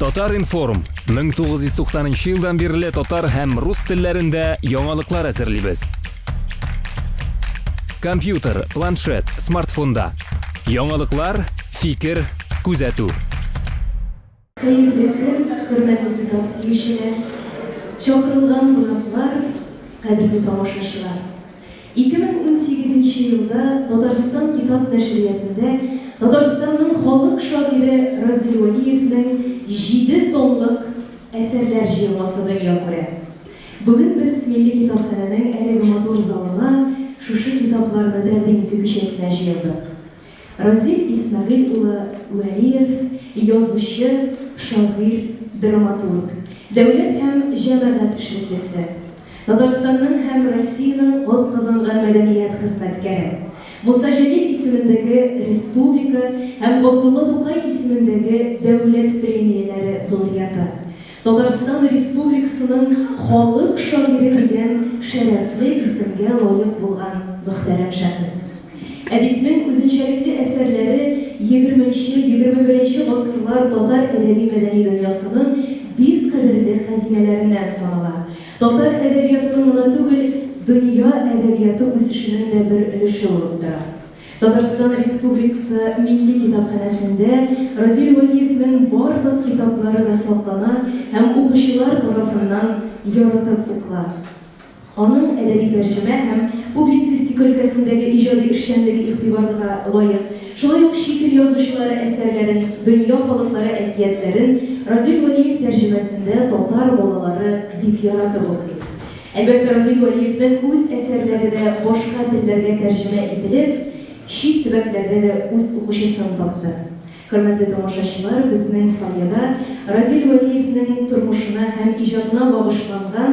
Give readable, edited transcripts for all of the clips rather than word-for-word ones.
Татар-информ, 1990 нчы елдан бирле татар һәм рус телләрендә яңалыклар әзерлибез. Компьютер, планшет, смартфонда. Яңалыклар, фикер, күзәтү. Хәерле көн, хөрмәтле китап сөючеләр, чакырылган кунаклар, кадерле тамашачылар! 2018 нче елда Татарстан китап нәшриятендә Татарстанның халык шагыйре Разил Вәлиевнең җиде томлык әсәрләр җыелмасы дөнья күрә. Бүген без Милли китапханәнең әлеге матур залына шушы китапларны тәкъдим итү кичәсенә җыелдык. Разил Исмәгыйль улы Вәлиев, язучы, шагыйрь, драматург, дәүләт һәм җәмәгать эшлеклесе, Татарстанның һәм Россиянең атказанган мәдәният хезмәткәре, Муса Җәлил исемендәге республика һәм Габдулла Тукай исемендәге дәүләт премияләре лауреаты, Татарстан Республикасының халык шагыйре дигән шәрәфле исемгә лаек булган мөхтәрәм шәхес. Әдипнең үзенчәлекле әсәрләре егерменче-егерме беренче гасырлар татар әдәби-мәдәни дөньясының бик кадерле хәзинәләреннән санала. Татар әдәбиятының гына түгел, дөнья әдәбияты үсешенең дә бер өлеше булып тора. Татарстан Республикасы Милли китапханәсендә Разил Вәлиевнең барлык китаплары да саклана һәм укучылар тарафыннан яратып укыла. Аның әдәби тәрҗемә һәм публицистика өлкәсендәге иҗади эшчәнлеге игътибарлыга лаек. Шулай ук чит ил язучылары әсәрләрен, дөнья халыклары әкиятләрен Разил Вәлиев тәрҗемәсендә татар балалары бик яратып укый. Әлбәттә, Разил Вәлиевнең үз әсәрләре дә башка телләргә тәрҗемә ителеп, чит төбәкләрдә дә үз укучысын тапты. Хөрмәтле тамашачылар, безнең фойеда Разил Вәлиевнең тормышына һәм иҗатына багышланган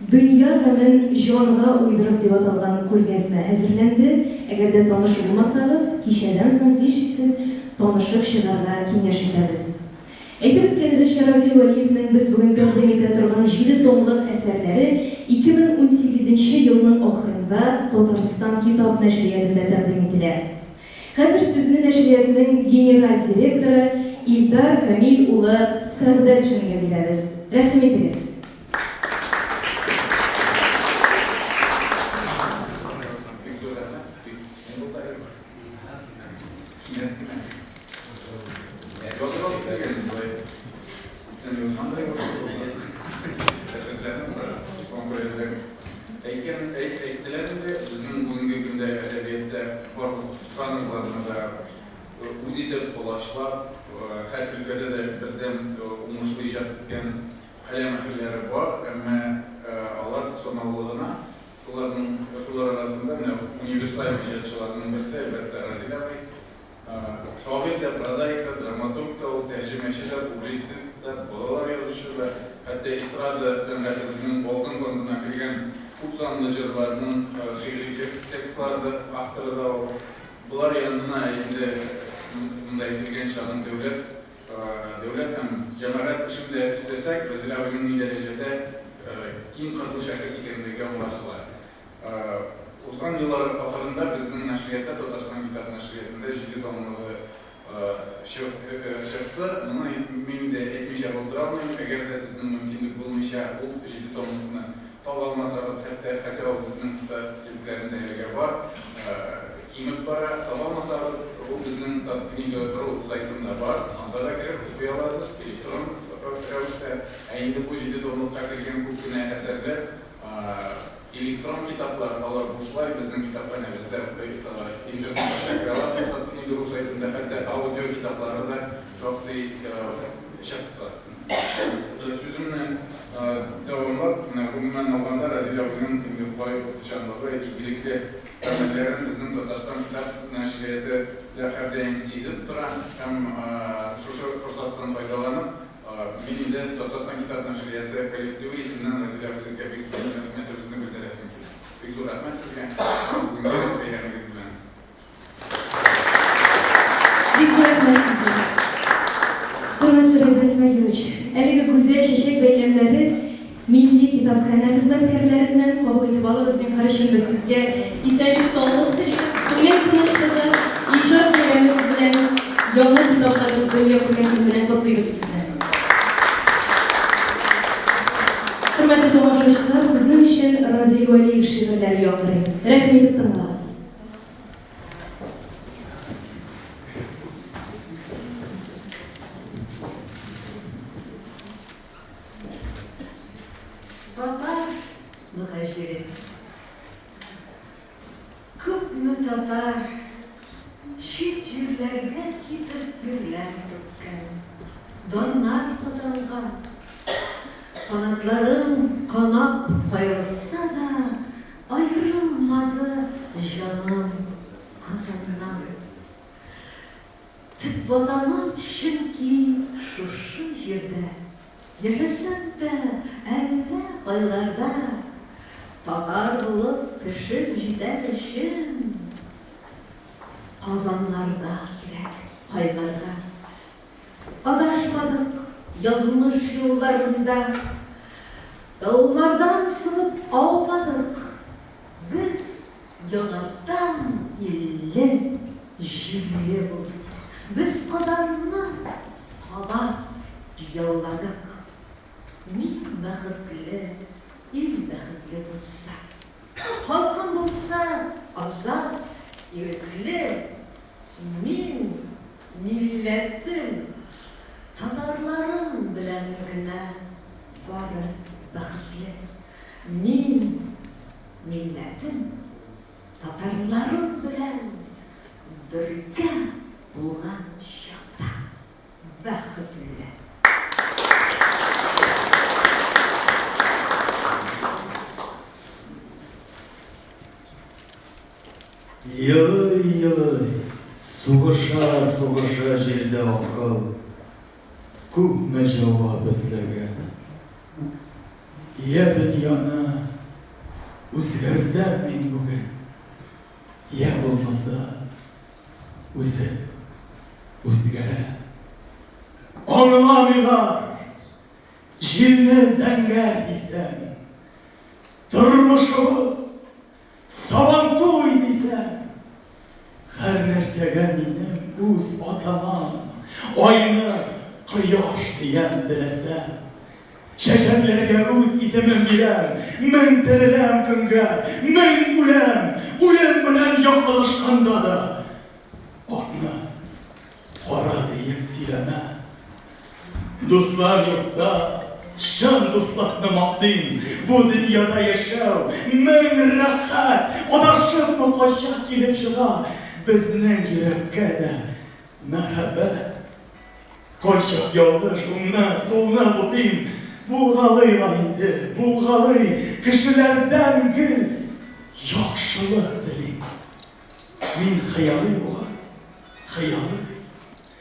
Дөнья гамен җанга уйдырып дип аталган күргәзмә әзерләнде. Әгәр дә таныш булмасагыз, кичәдән соң һичшиксез танышып чыгарга киңәш итәбез. Әйтеп үткәнебезчә, Разил Вәлиевнең без бүген тәкъдим итә торган җиде томлык әсәрләре 2018 нче елның ахырында Татарстан китап нәшриятында тәкъдим ителә. Хәзер сүзне нәшриятның генераль директоры Илдар Камил улы Сәгъдәтшинга бирәбез. Рәхим итегез. Әйткән, әйт, әйттеләр инде, безнең бүгенге көндә әдәбиятта барлык жанрларны да үз итеп, колачлап, һәр өлкәдә дә бердәм уңышлы иҗат иткән каләм әһелләре бар, әмма алар санаулы гына. Шуларның, шулар арасында менә универсаль иҗатчыларның берсе, әлбәттә, Разил абый. Шагыйрь дә, прозаик та, драматург та ул, тәрҗемәче дә, публицист та, балалар язучы да, хәтта эстрада сәнгатебезнең алтын фондына кергән күпсанлы җырларның шигъри текстлары да авторы да ул. Болар янына инде монда әйтелгәнчә, аның дәүләт дәүләт һәм җәмәгать эшен дә өстәсәк, Разил абыйның ни дәрәҗәдә киң кырлы шәхес икәнлеге аңлашыла. Узган еллар ахырында безнең нәшриятта, Татарстан китап нәшриятында җиде томлыгы чыкты. Моны мин инде әйтмичә булдыра алмыйм. Әгәр дә сезнең мөмкинлек булмыйча ул җиде томлыкны таба алмасагыз, хәтта, хотя ул безнең китап кибетләрендә әлегә бар, кимеп бара, таба алмасагыз, ул безнең Таткнига ру сайтында бар, анда да кереп укый аласыз, электрон рәвештә. Ә инде бу җиде томлыкка кергән күп кенә әсәрләр Электрон китаплар, алар бушлай, безнең китапханәбездә интернет аша керә аласыз, Таткнига ру сайтында хәтта аудио китаплары да шактый чыкты. Сүземне дәвамлап, менә гомумән алганда, Разил абыйның инде бай укытучанлыгы, игелекле гамәлләрен безнең Татарстан китап нәшрияты да һәрдаим сизеп тора һәм шушы форсаттан файдаланып, Мин инде Татарстан китап нәшрияты коллективы исеменнән Разил абый сезгә бик зур рәхмәтебезне белдерәсем килә. Бик зур рәхмәт сезгә бүгенге бәйрәмегез белән. Бик зур рәхмәт сезгә. Хөрмәтле Разил Исмәгыйлович, әлеге гүзәл чәчәк бәйләмнәре Милли китапханә хезмәткәрләреннән кабул итеп алыгыз, зинһар өчен без сезгә исәнлек-саулык телибез, күңел тынычлыгы, иҗат бәйрәмегез белән, яңа китапларыгыз дөнья күргән көн белән котлыйбыз сезне. Хөрмәтле тамашачылар, сезнең өчен Разил Вәлиев шигырьләре яңгырый. Рәхим итеп тыңлагыз. Татар мөһаҗире. Күпме татар чит җирләргә китеп тирләр түккән, даннар казанган. Канатларым канап каерылса да, аерылмады җаным Казаннан. Төп Ватаным чөнки шушы җирдә. Яшәсәм дә әллә кайларда, Татар булып пешеп җитәр өчен, Казаннарда кирәк кайнарга. Адашмадык язмыш юлларында, Давыллардан сынып аумадык. Без яңадан илле, җирле булдык. Без Казанны кабат яуладык. Мин бәхетле, ил бәхетле булса. Халкым булса азат, ирекле. Мин милләтем, татарларым белән генә бары бәхетле. Мин милләтем, татарларым белән бергә булган чакта бәхетле. Елый-елый, сугыша-сугыша җирдә акыл күпме җавап эзләгән. Йә дөньяны үзгәртәм мин бүген, йә булмаса үзе үзгәрә. Аңламыйлар, җилне зәңгәр дисәң, тормышыбыз Сабантуй дисәң, һәр нәрсәгә минем үз атамам, Айны кояш диям теләсәм. Чәчәкләргә үз исемем бирәм, Мең тереләм көнгә, мең үләм, Үлем белән якалашканда да, Акны кара диеп сөйләмә. Дуслар юкта, чын дуслыкны мактыйм, Бу дөньяда яшәү мең рәхәт, Адашыпмы кайчак килеп чыга Безнең йөрәккә дә мәхәббәт. Кайчак ялгыш уңны, сулны бутыйм, Булгалый ла инде, булгалый, Кешеләрдән гел яхшылык телим. Мин хыялый бугай, хыялый.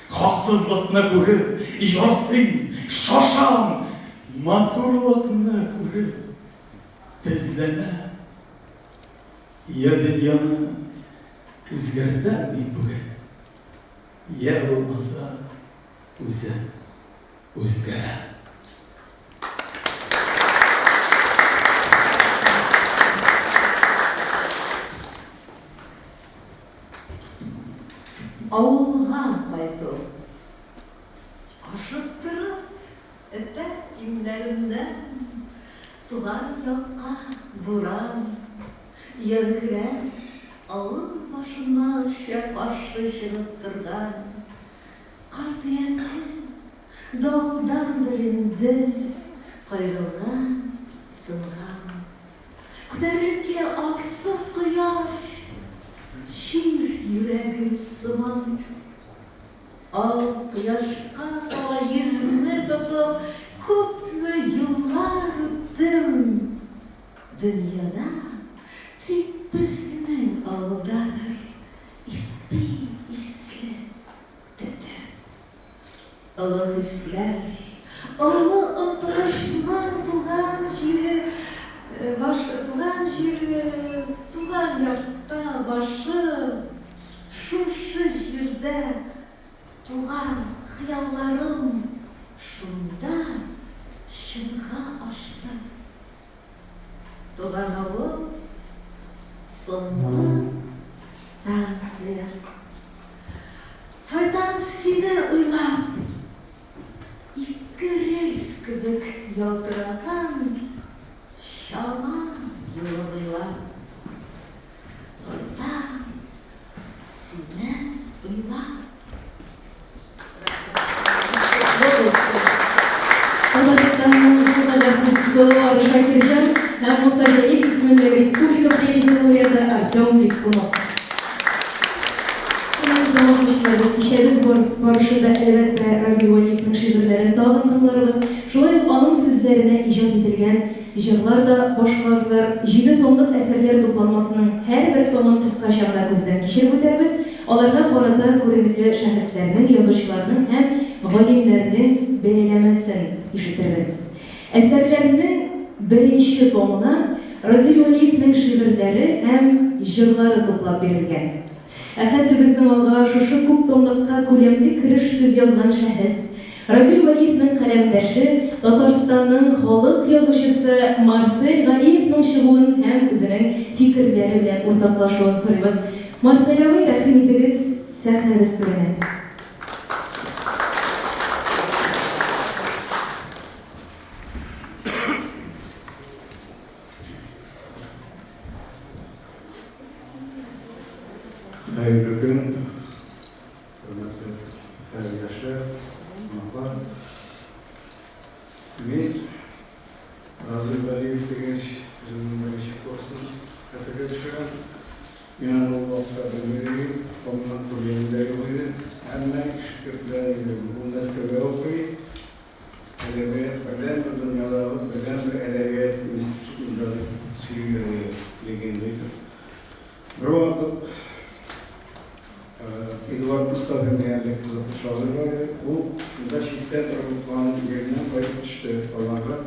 Хаксызлыкны күреп, ярсыйм, шашам, Матурлыкны күреп, тезләнәм. Йә дөньяны үзгәртәм мин бүген, Йә булмаса үзем үзгәрәм. Авылга кайту. Ашыктырып этә иңнәремнән Туган якка буран. Өянкеләр авыл башынача каршы чыгып торган. Карт өянке давылдандыр инде каерылган, сынган. Күтәрелеп килә алсу кояш, Җир йөрәге сыман. Ал кояшка таба йөзне тотып, Күпме юллар үттем. Дөньяда тик безнең авылдадыр Ипи исле төтен. Олы хисләр, олы омтылышның туган җире, баш, туган җире, туган якта башы, шушы җирдә туган хыялларым шунда чынга ашты. Туган авыл, соңгы станция. Кайтам сине уйлап. Ике рельс кебек ялтыраган. Чама юлы буйлап Кайтам сине уйлап. Татарстанның халык артисты Луара Шакирҗан һәм Муса Җәлил исемендәге республика премиясе лауреаты Артем Пискунов. Хөрмәтле тамашачылар, без кичәбез барышында, әлбәттә, Разил Вәлиевның шигырьләрен тагын тыңларбыз. Шулай ук аның сүзләренә иҗат ителгән җырлар да башкарылыр. Җиде томлык әсәрләр тупланмасының һәрбер томын кыскача гына күздән кичереп үтәрбез. Аларга карата күренекле шәхесләрнең, язучыларның һәм галимнәрнең бәяләмәсен ишетербез. Әсәрләрнең беренче томына Разил Вәлиевнең шигырьләре һәм җырлары туплап бирелгән. Ә хәзер безнең алга шушы күптомлыкка күләмле кереш сүз язган шәхес, Разил Вәлиевнең каләмдәше, Татарстанның халык язучысы Марсель Галиевның чыгуын һәм үзенең фикерләре белән уртаклашуын сорыйбыз. Марсель абый, рәхим итегез сәхнәбез түренә. Хәерле көн, хөрмәтле хәйриячләр, кунаклар. Мин Разил Вәлиев дигәч, үземнең беренче курсын хәтергә төшерәм. Мин аны ул вакытта белми идем, гомумән күргәнем дә юк иде. Әмма ишетеп белә идем, ул Мәскәүдә укый, әдәбият, бердәнбер дөньядагы бердәнбер әдәбият институтында дип сөйлиләр иде, легенда итеп. Бервакыт Эдуард Мостафин дигән бик кызыклы шагыйрь бар иде. Ул шунда читтә торып укыган җиреннән кайтып төште Казанга.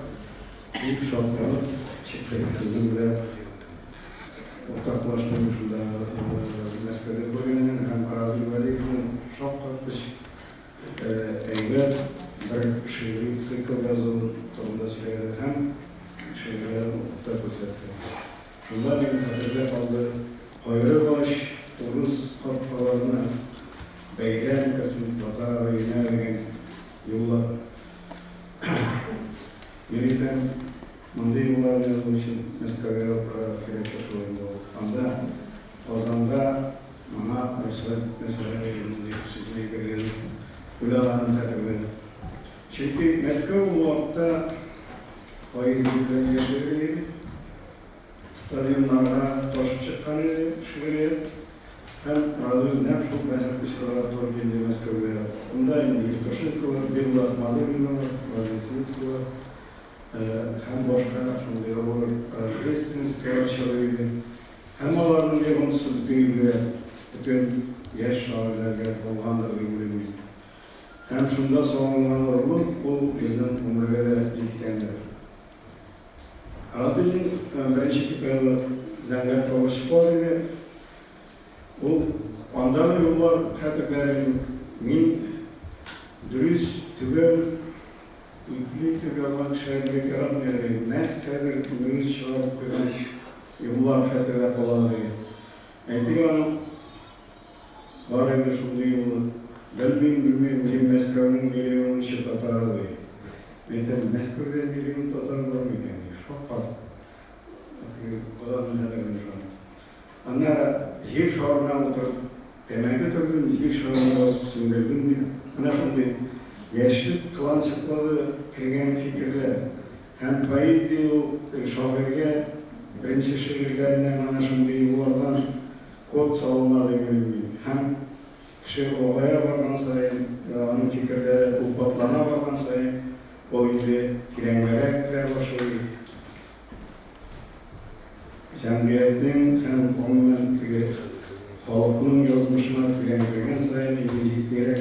Бик шатланып чыкты безнең белән уртаклашты шунда Мәскәүдә күргәнен һәм Разил Вәлиевның шаккаткыч әйбәт бер шигъри цикл язуы турында сөйләде һәм шигырьләрен укып та күрсәтте. Шунда минем хәтердә калды, кайры баш урыс капкаларына бәйрәм кылсын татар өенә дигән юллар. Мин әйтәм, мондый юлларны язу өчен Мәскәүгә укырга кирәктер шул инде ул. Анда, Казанда моңа рөхсәт итмәсәләр иде мондый сүзне әйтергә дип уйлаганым хәтердә. Чөнки Мәскәү ул вакытта поэзия белән яшәгән иде. Стадионнарга ташып чыккан иде шигърият. Һәм Разил нәкъ шул бәхетле чорга туры килде Мәскәүгә. Анда инде Евтушенколар, Белла Ахмадуллиналар, Вознесенскийлар һәм башка шундый Роберт Рождественскийлар чоры иде. Һәм аларның йогынтысы бөтен илгә, бөтен яшь шагыйрьләргә булгандыр дип уйлыйм мин. Һәм шунда салынган орлык ул безнең гомергә дә җиткәндер. Разилнең беренче китабы Зәңгәр кабырчыклар иде. Ул андагы юллар хәтерләрем мин дөрес, төгәл, ипле итеп язган кешеләрне бик яратмый идем. Нәрсәдер мөгез чыгарып куйган юллар хәтердә каладыр иде. Әйтик, аның Бар иде шундый юлы. Белмим, белмим, мин Мәскәүнең миллионынчы татары, ди. Мин әйтәм, Мәскәүдә миллион татар бар микән, ди. Шаккатып. Теге укыганны хәтерлим шуны. Аннары җир шарына утырып тәмәке төрдем, җир шарына басып сүндердем, ди. Менә шундый яшьлек кыланчыклыгы кергән фикерләр. Һәм поэзия ул теге шагыйрьгә беренче шигырьләреннән әнә шундый юллардан Код салына дип уйлыйм мин. Һәм кеше олыгая барган саен, аның фикерләре олпатлана барган саен, ул инде тирәнгәрәк керә башлый. Җәмгыятьнең һәм, гомумән, теге халыкның язмышына тирән кергән саен инде җитдирәк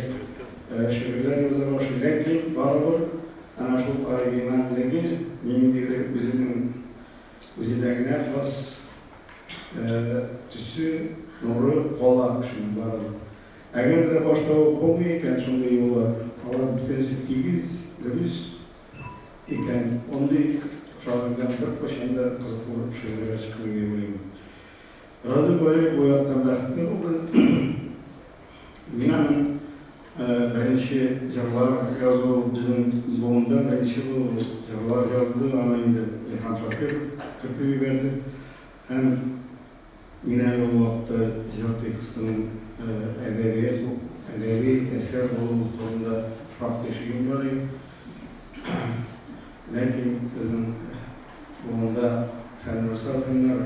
шигырьләр яза башлый. Ләкин барыбер әнә шул оригинальлеге, ниндидер үзенең үзенә генә хас төсе, нуры кала кешенең барыбер. Әгәр дә башта ук булмый икән шундый юллар, алар бөтенесе тигез, дөрес икән, андый шагыйрьдән беркайчан да кызыклы шигырьләр чыкмый дип уйлыйм. Разил Вәлиев бу яктан бәхетле булды. Мин аның Беренче җырлар язу безнең буында беренче булып ул җырлар язды, аны инде Илһам Шакиров кертеп җибәрде. Һәм мин әле ул вакытта җыр текстының әдәбият, әдәби әсәр булуы турында шактый шигем бар иде. Ләкин безнең буында Фәннур Сафиннар,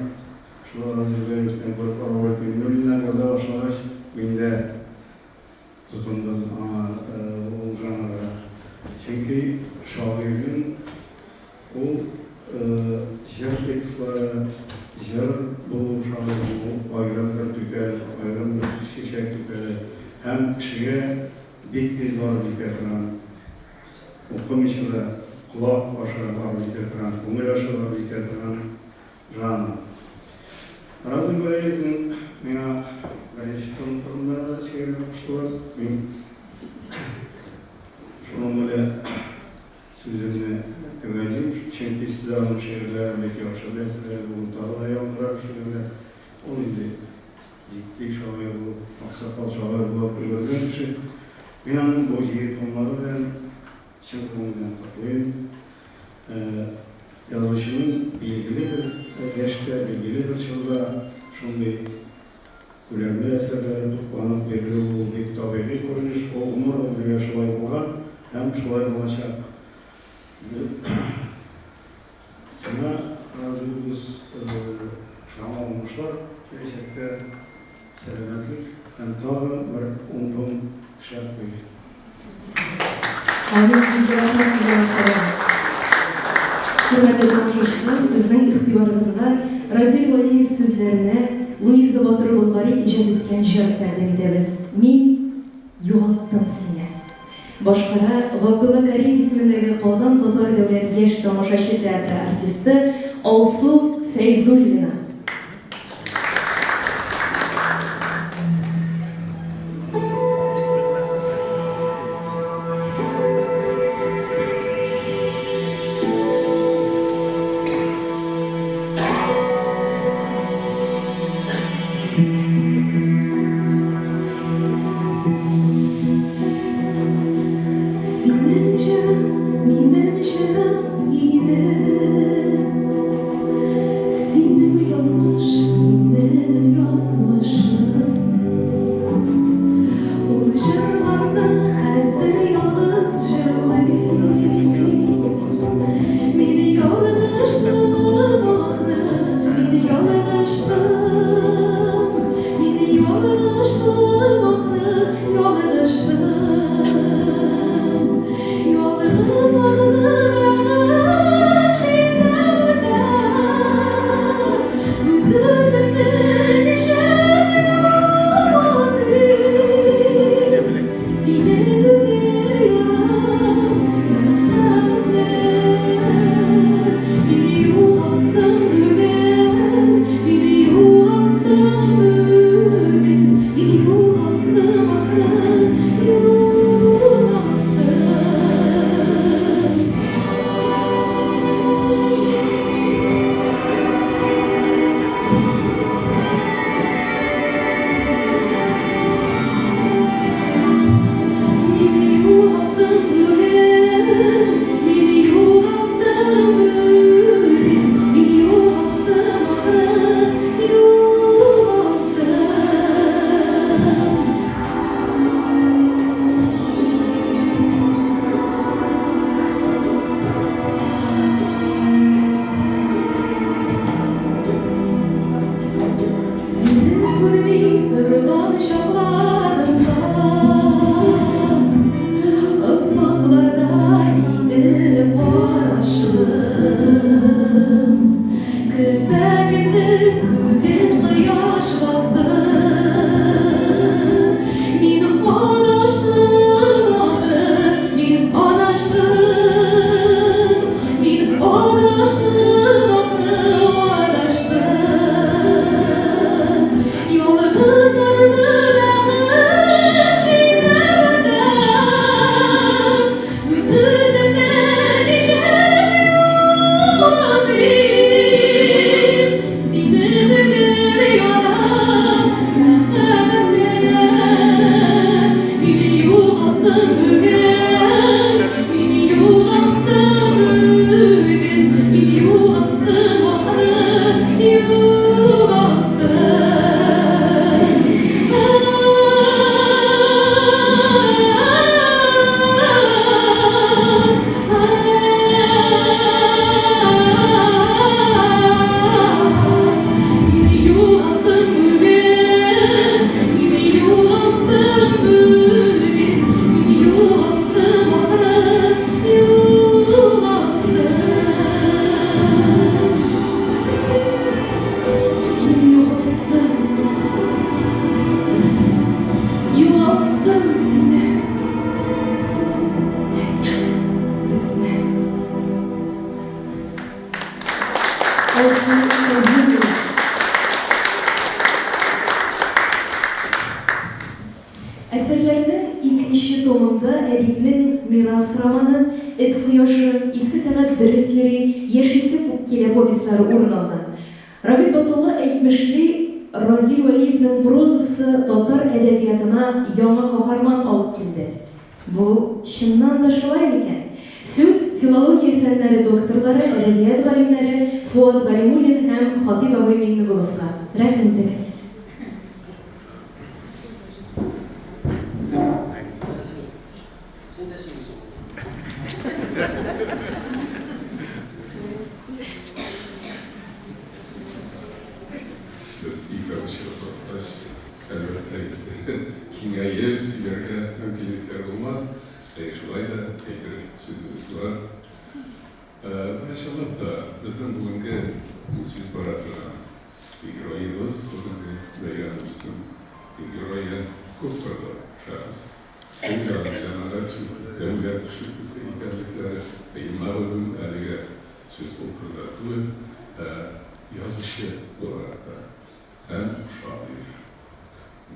шулар Разил Вәлиевтән күреп Роберт Миңнуллиннар яза башлагач, мин дә тотындым аңа ул жанрга. Чөнки шагыйрьнең ул җыр текстлары, җыр булу шагыйрьнең ул аерым бер түтәл, аерым бер чәчәк түтәле һәм кешегә бик тиз барып җитә торган, укымыйча да колак аша барып җитә торган, күңел аша барып җитә торган жанр. Разил Вәлиевнең миңа беренче том турында да сөйләргә куштылар. Мин шуның белән сүземне төгәллим, чөнки сез аның шигырьләрен бик яхшы беләсез, әле бүген тагы да яңгырар шигырьләр. Ул инде җитди шагыйрь булып, аксакал шагыйрь булып өлгергән кеше. Мин аның бу җыен томнары белән чын күңелдән котлыйм. Язучының билгеле бер яшьтә, билгеле бер чорда шундый күләмле әсәрләре тупланып бирелү ул бик табигый күренеш, ул гомер-гомергә шулай булган һәм шулай булачак. Сиңа, Разил дус, яңа уңышлар киләчәктә, сәламәтлек һәм тагы бер ун том эшләп куй. Амин, зур рәхмәт сезгә, Марсәлә. Хөрмәтле тамашачылар, сезнең игътибарыгызга Разил Вәлиев сүзләренә Луиза Батыр-Болгари иҗат иткән җыр тәкъдим итәбез, Мин югалттым сине. Башкара Габдулла Кариев исемендәге Казан татар дәүләт яшь тамашачы театры артисты Алсу Фәйзуллина. Синең җырың минем җырым иде, Синең язмыш минем язмышым. Ул җырларны хәзер ялгыз җырлыйм. Мин ялгыштым, ахры, мин ялгыштым. Мин ялгыштым, ахры, ялгыштым. Ялгызларны бәхет. Алсу Фәйзуллина. Әсәрләренең икенче томында әдипнең Мирас романы, Эт кояшы, Иске сәгать дөрес йөри, Яшисе күк килә повестьлары урын алган. Рабит Батулла әйтмешли, Разил Вәлиевнең прозасы татар әдәбиятына яңа каһарман алып килде. Бу чыннан да шулай микән? Сүз филология фәннәре докторлары, әдәбият галимнәре Фоат Галимуллин һәм Хатыйп абый Миңнегуловка. Рәхим итегез. Син дә сөйлисең. Без икәү чыгып баскач, әлбәттә инде, киңәеп сөйләргә мөмкинлекләр булмас. Ләкин шулай да әйтер сүзебез бар. Менә чынлап та, безнең бүгенге сүз бара торган героебыз, бүгенге бәйрәмебезнең герое күпкырлы шәхес. Ул ягы җәмәгать эшлеклесе, дәүләт эшлеклесе икәнлекләре мәгълүм, әлегә сүз ул турыда түгел, ә язучы буларак та һәм шагыйрь.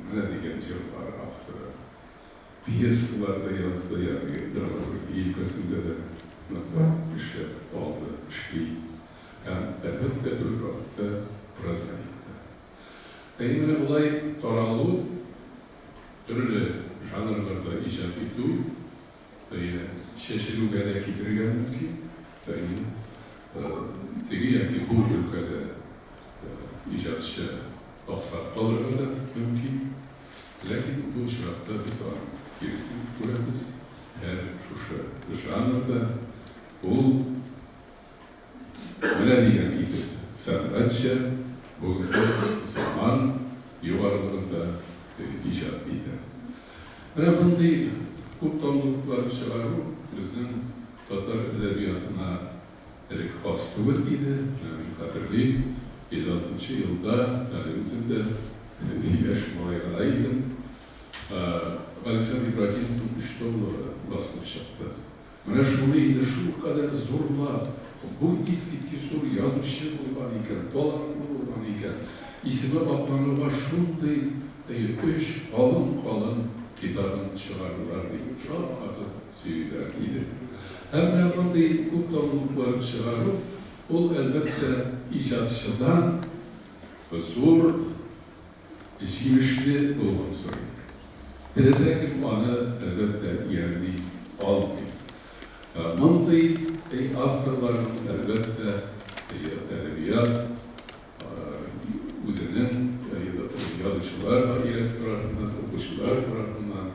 Менә дигән җырлар авторы. Пьесалар да язды, ягъни драматургия өлкәсендә дә ныклап эшләп алды, эшли. Һәм, әлбәттә, бер үк вакытта прозаик та. Әйе, менә болай таралу, төрле жанрларда иҗат итү, әйе, чәчелүгә дә китерергә мөмкин. Әйе, теге яки бу өлкәдә иҗатчы аксап калырга да мөмкин. Ләкин бу очракта без аның киресен күрәбез, һәр шушы жанрда ул Менә дигән итеп сәнгатьчә бүгенге заман югарылыгында иҗат итә. Менә мондый күптомлыклар чыгару безнең татар әдәбиятына элек хас түгел иде. Менә мин хәтерлим, 56 нчы елда, әле үзем дә яшь малай гына идем, Галимҗан Ибраһимовның өч томлыгы басылып чыкты. Менә шуны инде шулкадәр зурлап, бу искиткеч зур язучы булган икән, талантлы булган икән, исеме аклануга шундый өч калын-калын китабын чыгардылар дип шаккатып сөйлиләр иде. Һәм менә мондый күп томлыклар чыгару, ул, әлбәттә, иҗатчыдан зур Җимешле булуын сорый. Теләсә кем аны, әлбәттә, иярли алмый. Мондый авторларның, әлбәттә, әдәбият үзенең язучылар даирәсе тарафыннан, укучылар тарафыннан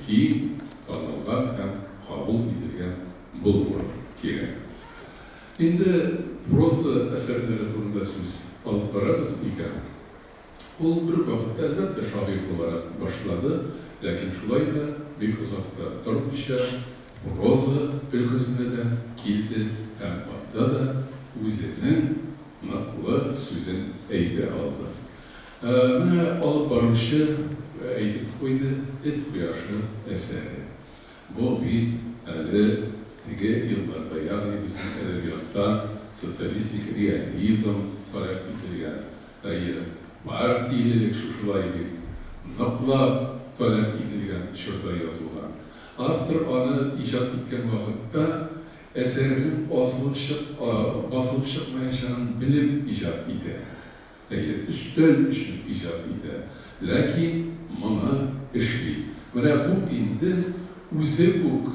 киң танылган һәм кабул ителгән булуы кирәк. Инде проза әсәрләре турында сүз алып барабыз икән, ул бер үк вакытта, әлбәттә, шагыйрь буларак башлады, ләкин шулай да бик озак та тормыйча проза өлкәсенә дә килде һәм анда да үзенең ныклы сүзен әйтә алды. Менә алып баручы әйтеп куйды, Эт кояшы әсәре. Бу бит әле теге елларда, ягъни безнең әдәбиятта социалистик реализм таләп ителгән, әйе, партиялелек шушылай бик ныклап таләп ителгән чорда язылган. Автор аны иҗат иткән вакытта әсәренең асылып чык басылып чыкмаячагын белеп иҗат итә. Әйе, өстәл өчен иҗат итә, ләкин моны эшли. Менә бу инде үзе үк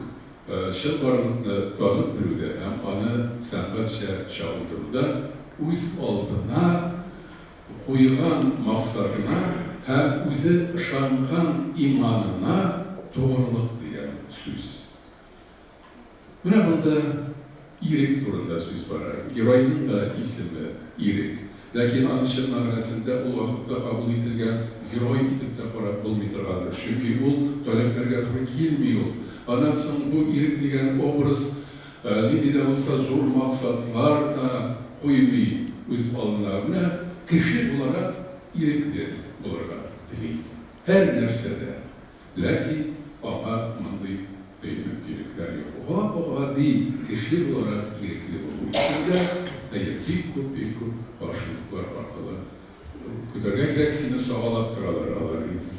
чынбарлыкны танып белүдә һәм аны сәнгатьчә чагылдыруда үз алдына куйган максатына һәм үзе ышанган иманына тугрылык дигән сүз. Менә монда Ирек турында сүз бара. Геройның да исеме, Ирек. Ләкин аны чын мәгънәсендә ул вакытта кабул ителгән герой итеп тә карап булмый торгандыр, чөнки ул таләпләргә туры килми ул. Аннан соң бу Ирек дигән образ нинди дә булса зур максатлар да куймый үз алдына. Менә кеше буларак ирекле булырга тели. Һәр нәрсәдә. Ләкин аңа мондый мөмкинлекләр юк. Гап-гади кеше буларак ирекле булу өчен дә Әйе, бик күп, бик күп каршылыклар аркылы көтәргә кирәк, сине сагалап торалар алар инде.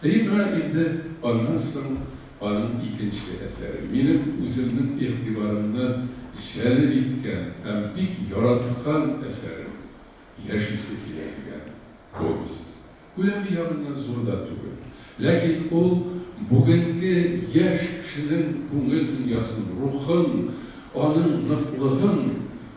Әйе, менә инде аннан соң аның икенче әсәре, минем үземнең игътибарымны җәлеп иткән һәм бик яраткан әсәрем, Яшисе килә дигән повесть. Күләме ягыннан зур да түгел. Ләкин ул бүгенге яшь кешенең күңел дөньясын, рухын, аның ныклыгын,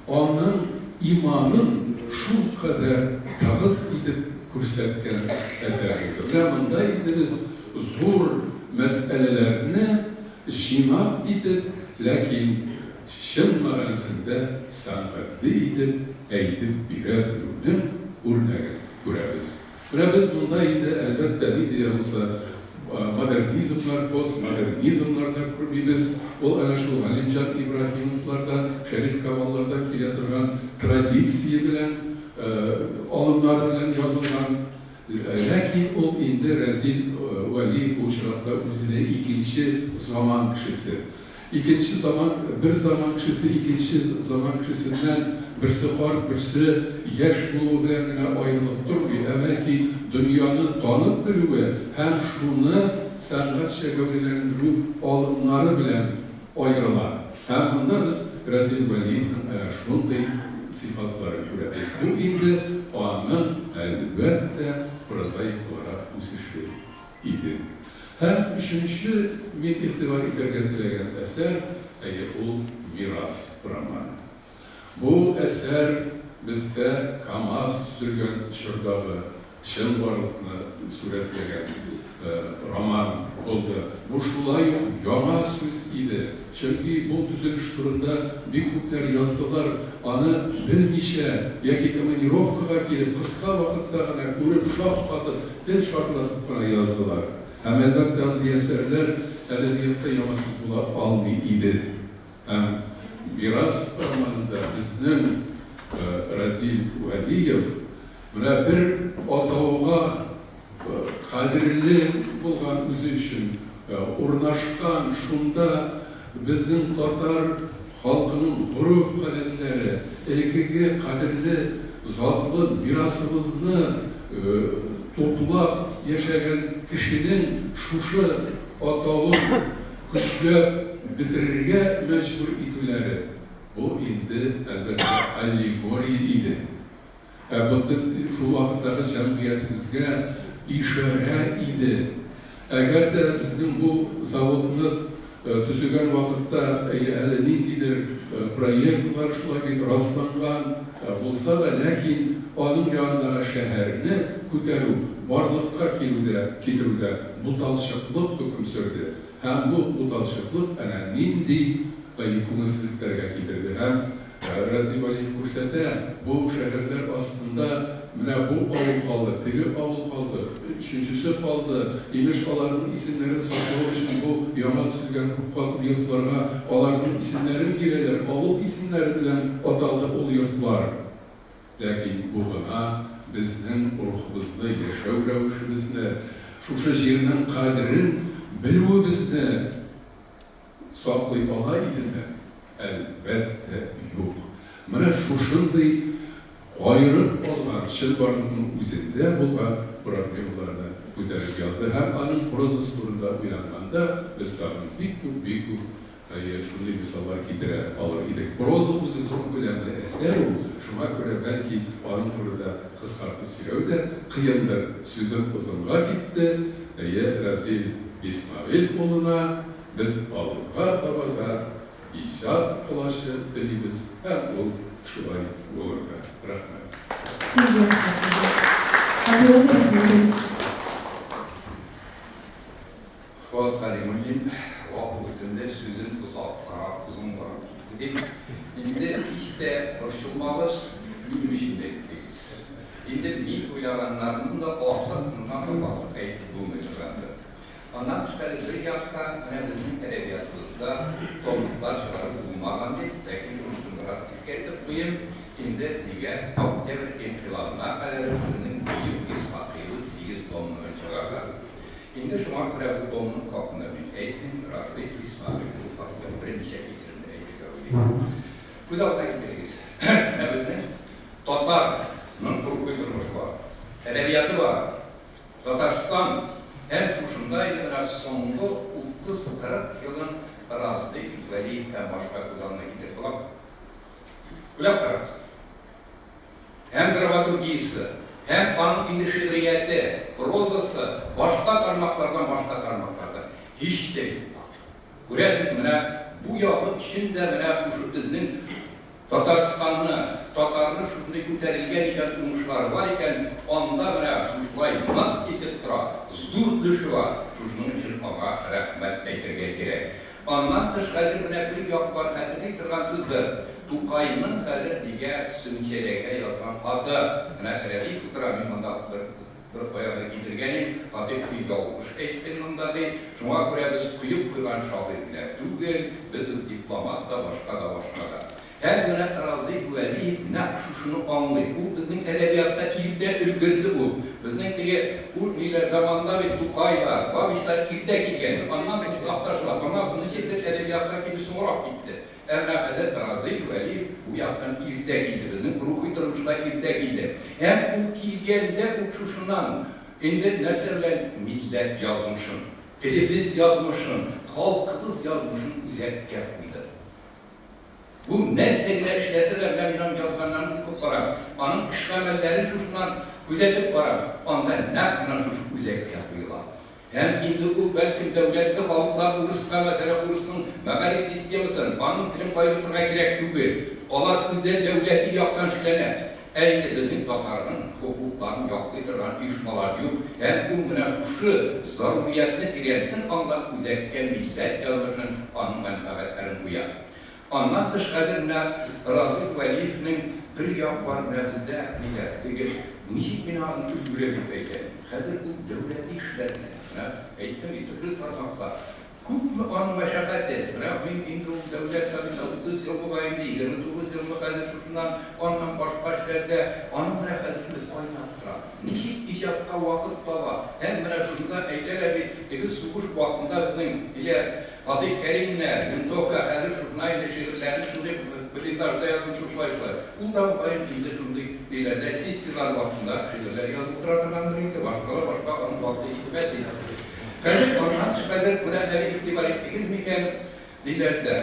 аның иманын шулкадәр тыгыз итеп күрсәткән әсәр булды. Менә монда инде без зур мәсьәләләрне җыйнак итеп, ләкин чын мәгънәсендә сәнгатьле итеп әйтеп бирә белүнең үрнәген күрәбез. Менә без монда инде, әлбәттә, нинди дә булса модернизмнар, постмодернизмнар да күрмибез. Ул әнә шул Галимҗан Ибраһимовлардан, Шәриф Камаллардан килә торган традиция белән, алымнары белән язылган. Ләкин ул инде Рәзил Вәлиев бу очракта үзе дә икенче заман кешесе. Икенче заман, бер заман кешесе икенче заман кешесеннән берсе карт, берсе яшь булуы белән генә аерылып тормый, ә бәлки дөньяны танып белүе һәм шуны сәнгатьчә гәүдәләндерү алымнары белән аерыла. Һәм монда без Рәзил Вәлиевнең әнә шундый сыйфатларын күрәбез. Бу инде аның, әлбәттә, прозаик буларак үсеше иде. Һәм өченче мин игътибар итәргә теләгән әсәр, әйе, ул Мирас романы. Бу әсәр бездә КАМАЗ төзелгән чордагы чынбарлыкны сурәтләгән роман булды. Бу шулай ук яңа сүз иде, чөнки бу төзелеш турында бик күпләр яздылар, аны белмичә яки командировкага килеп, кыска вакытта гына күреп, шаккатып, тел шартлатып кына яздылар. Һәм, әлбәттә, андый әсәрләр әдәбиятта яңа сүз була алмый иде. Һәм Мирас романында безнең Разил Вәлиев менә бер атауга кадерле булган үзе өчен урнашкан, шунда безнең татар халкының гореф-гадәтләре, элеккеге кадерле затлы мирасыбызны туплап яшәгән кешенең шушы атавын көчләп бетерергә мәҗбүр итүләре, бу инде, әлбәттә, аллегория иде. Ә бөтен шул вакыттагы җәмгыятебезгә ишарә иде. Әгәр дә безнең бу заводны төзегән вакытта әле ниндидер проектлар шулай бит расланган булса да, ләкин аның янындагы шәһәрне күтәрү, барлыкка килүдә, китерүдә буталчыклык хөкем сөрде. Һәм бу буталчыклык әнә нинди күңелсезлекләргә китерде. Һәм Рәзил Вәлиев күрсәтә, бу шәһәрләр астында менә бу авыл калды, теге авыл калды, өченчесе калды, имеш, аларның исемнәрен саклау өчен бу яңа төзелгән күпкатлы йортларга аларның исемнәрен бирәләр, авыл исемнәре белән аталды ул йортлар. Ләкин бу гына безнең рухыбызны, яшәү рәвешебезне, шушы җирнең кадерен белүебезне саклый ала идеме? Әлбәттә, юк. Менә шушындый каерып алган, чынбарлыкның үзендә булган проблемаларны күтәреп язды һәм аның прозасы турында уйланганда, без тагын бик күп, бик күп, әйе, шундый мисаллар китерә алыр идек. Проза үзе зур күләмле әсәр ул, шуңа күрә, бәлки, аның турында кыскартып сөйләү дә кыендыр. Сүзем озынга китте, әйе, Разил Исмәгыйль улына без алга таба да иҗат колачы телибез һәм ул шулай булыр да. Рәхмәт. Күз рәхмәт сезгә. Кадерле рәхмәтегез. Фоат Галимуллин гафу үтенде, сүзем озакка, озынга китте дип. Инде һич тә борчылмагыз, минем өчен дә әйттегез. Инде мин уйлаганнарның да артык, моннан да артык әйтеп булмый торгандыр. Аннан тышкары, бер якта, менә безнең әдәбиятыбызда күп томлыклар чыгару булмаган дип, ләкин шунысын бераз искәртеп куйыйм, инде нигә Октябрь инкыйлабына кадәр үк безнең бөек Исхакыебыз сигез томлыгын чыгарган. Инде шуңа күрә бу томлык хакында мин әйтмим, Рафыйк Исхакый ул хакта берничә фикеремне әйтергә уйлыйм. Күз алдына китерегез, менә. Татар ның рухи тормышы бар, әдәбияты бар. Татарстан һәм шушында инде менә соңгы 30-40 елын Разый Вәлиевтән башка күз алдына китереп буламы? Уйлап карагыз. Һәм драматургиясе, һәм аның инде шигърияте, прозасы башка тармаклардан башка тармакларда һич тә юк. Күрәсез, менә бу ягы өчен дә менә шушы безнең Татарстанны, татарны шушындый күтәрелгән икән, уңышлары бар икән, анда менә шушылай нык итеп тора, зур өлеше бар, шушының өчен аңа рәхмәт әйтергә кирәк. Аннан тыш хәзер менә бер як бар, хәтерли торгансыздыр, Тукайның хәзер нигә Сүнчәләйгә язган хаты, менә Рәдиф утыра, мин монда бер бер каядыр китергән идем, Хатыйп ди, ялгыш әйттең монда, ди, шуңа күрә без коеп куйган шагыйрь генә түгел, без ул дипломат та, башка да, башка да. Һәм менә Разый Вәлиев нәкъ шушыны аңлый. Ул безнең әдәбиятка иртә өлгерде ул. Безнең теге ул ниләр заманында бит Тукайлар, Бабичлар иртә килгән. Аннан соң Такташлар, аннан соң ничектер әдәбиятка килү соңрак китте. Ә менә хәзер Разый Вәлиев бу яктан иртә килде, безнең рухи тормышка иртә килде. Һәм ул килгәндә үк шушыннан инде нәрсә белән милләт язмышын, телебез язмышын, халкыбыз язмышын үзәккә куйды. Бу нәрсә генә эшләсә дә, менә мин аның язганнарын укып барам, аның эш-гамәлләрен шушыннан күзәтеп барам, анда нәкъ менә шушы үзәккә куела. Һәм инде ул, бәлкем, дәүләтле халыклар урыска, мәсәлән, урысның мәгариф системасын, аның телен кайгыртырга кирәк түгел, алар үзе дәүләти яктан эшләнә. Ә инде безнең татарның хокукларын яклый торган оешмалар юк, һәм ул менә шушы заруриятне тирәнтен аңлап, үзәккә милләт язмышын, аның мәнфәгатьләрен куя. Аннан тыш хәзер менә Разыйф Вәлиевнең бер як бар менә бездә ниләр, теге ничек мин аны өлгерә дип әйтәм, хәзер ул дәүләти эшләрдә, менә әйттем бит, төрле тармакта Күпме аның мәшәкате! Менә мин инде ул дәүләт советында 30 ел була инде, 29 елмы хәзер шушыннан, аннан башка эшләрдә. Аның менә хәзер шундый кайнап тора. Ничек иҗатка вакыт таба? Һәм менә шушында әйтәләр бит, теге сугыш вакытында безнең ниләр, Фатыйх Кәримнәр, винтовка, хәзер шушына инде шигырьләрне шундый блиндажда язып шушылай-шулай. Ул да мөгаен инде шундый ниләрдә, сессияләр вакытында шигырьләр язып утыра торгандыр инде, башкалар башка аның вакыты җитмәс иде. Хәзер аннан тыш хәзер менә әле игътибар иттегез микән, диләр дә,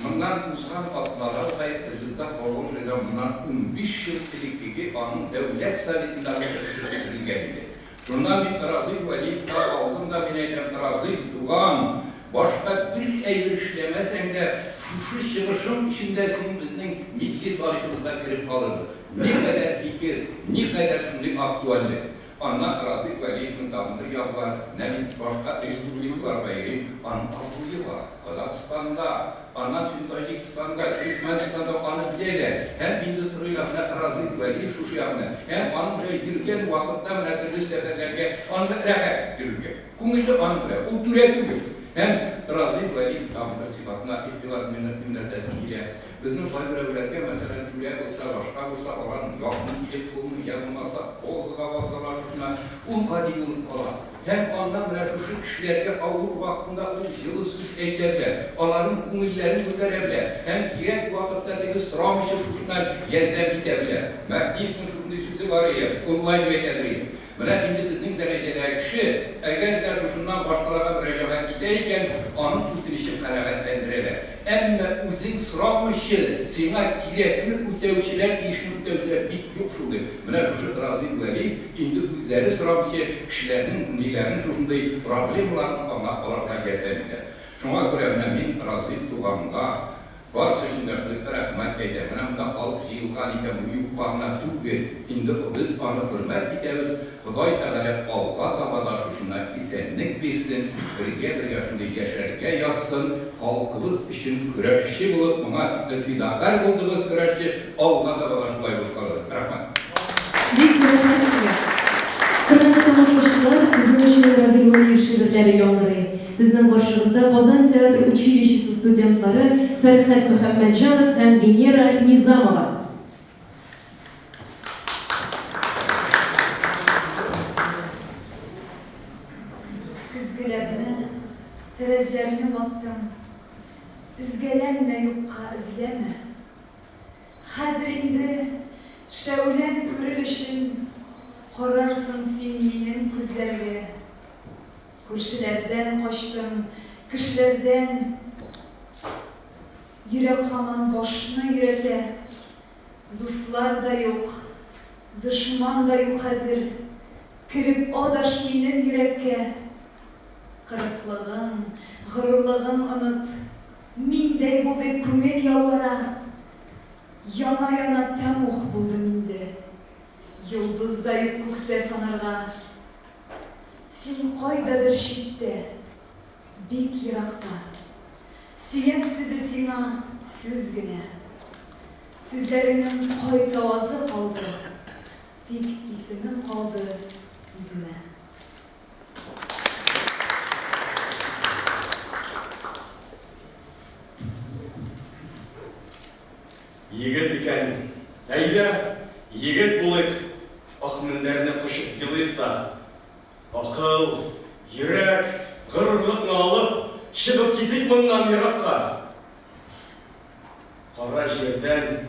моннан узган атнада Тай Звезда Поволжьеда моннан 15 ел элеккеге аның Дәүләт Советындагы чыгышы китерелгән иде. Шуннан мин Разый Вәлиевка алдым да, мин әйтәм, Разый, туган, башка бер әйбер эшләмәсәң дә, шушы чыгышың өчен дә син безнең милли тарихыбызга кереп калырбыз. Никадәр фикер, никадәр шундый актуальлек. Аннан Разыйк Вәлиевнең тагын бер ягы бар, менә мин башка республикаларга йөрим, аның абруе бар. Казахстанда, аннан соң Таҗикстанда, Төрекмәнстанда аны беләләр. Һәм инде сорыйлар, менә Разыйк Вәлиев шушы ягы белән. Һәм аның белән йөргән вакытта менә төрле сәфәрләргә аның белән рәхәт йөрергә. Күңелле аның белән. Ул түрә түгел. Һәм Разыйк Вәлиев тагын бер сыйфатына игътибар юнәлтәсем килә. Безнең кайберәүләргә, мәсәлән, түрә булса, башка булса, аларның якын килеп булмый, я булмаса, позага басалар шушына. Ул гади булып кала. Һәм аннан менә шушы кешеләргә авыр вакытында ул җылы сүз әйтә белә, аларның күңелләрен күтәрә белә һәм кирәк вакытта теге сорамыйча шушыннан ярдәм итә белә. Мәһдиевнең шушындый сүзе бар ие, ул болай дип әйтә, ди. Менә инде безнең дәрәҗәдәге кеше, әгәр дә шушыннан башкаларга мөрәҗәгать итә икән, аның үтенечен канәгатьләндерәләр. Әмма үзең сорамыйчы, сиңа кирәкне үтәүчеләр, тиешне үтәүчеләр бик юк шул, дип. Менә шушы Разыйф Вәлиев инде үзләре сорамыйчы, кешеләрнең ниләрен, шушындый проблемаларын аңлап аларга ярдәм итә. Шуңа күрә менә мин Разыйф туганга Барысы өчен дә шундый рәхмәт әйтәм. Менә монда халык җыелган икән, бу юкка гына түгел. Инде без аны хөрмәт итәбез. Ходай Тәгалә алга таба да шушына исәнлек бирсен, бергә-бергә шундый яшәргә язсын. Халкыбыз өчен көрәшче булып, моңа тикле фидакарь булдыгыз, көрәшче, алга таба да шулай булып калыгыз. Рәхмәт. Бик зур рәхмәт сезгә. Хөрмәтле тамашачылар, сезнең өчен Разил Вәлиев шигырьләре яңгырый. Сезнең каршыгызда Казан театр училищесы студентлары Фәрхәт Мөхәммәтҗанов һәм Венера Низамова. Көзгеләрне, тәрәзләрне ваттым, Өзгәләнмә юкка, эзләмә. Хәзер инде. Шәүләң күрер өчен Карарсың син минем күзләргә. Күршеләрдән качтым, кешеләрдән. Йөрәк һаман башны йөрәтә. Дуслар да юк, дошман да юк хәзер. Кереп адаш минем йөрәккә. Кырыслыгың, горурлыгың оныт. Миндәй бул дип күңел ялвара. Яна-яна тәмугъ булдым инде. Йолдыз да юк күктә санарга. Син кайдадыр читтә, бик еракта. Сөям сүзе сиңа сүз генә. Сүзләреңнең кайтавазы калды, Тик исемең калды үземә. Егет икән, әйдә, егет булыйк, ак мендәрне кочып елыйк та, акыл, йөрәк, горурлыкны алып, чыгып китик моннан еракка. Кара җирдән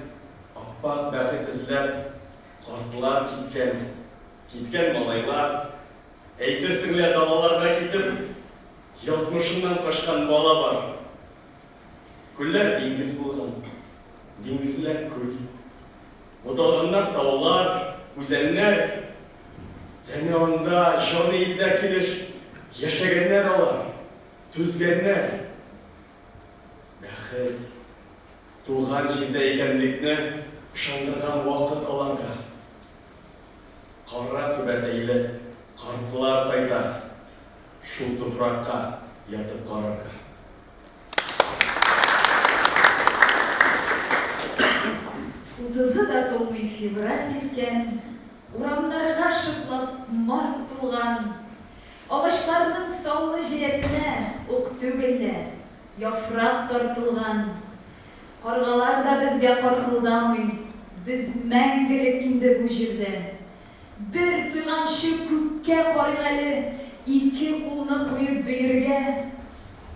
ап-ак бәхет эзләп, картлар киткән, киткән малайлар, әйтерсең лә далаларга китеп, язмышыннан качкан бала бар. Күлләр диңгез булган, диңгезләр күл. Буталганнар таулар, үзәннәр. Тәне анда, җаны илдә килеш яшәгәннәр алар, түзгәннәр. Бәхет, туган җирдә икәнлекне ышандырган вакыт аларга. Кара түбәтәйле картлар кайта шул туфракка ятып карарга. Утызы да тулмый февраль киткән, Урамнарга шыплап март тулган. Агачларның саллы җәясенә Ук түгел лә, яфрак тартылган. Каргалар да безгә каркылдамый, Без мәңгелек инде бу җирдә. Бер туйганчы күккә карыйк әле, Ике кулны куеп бөергә.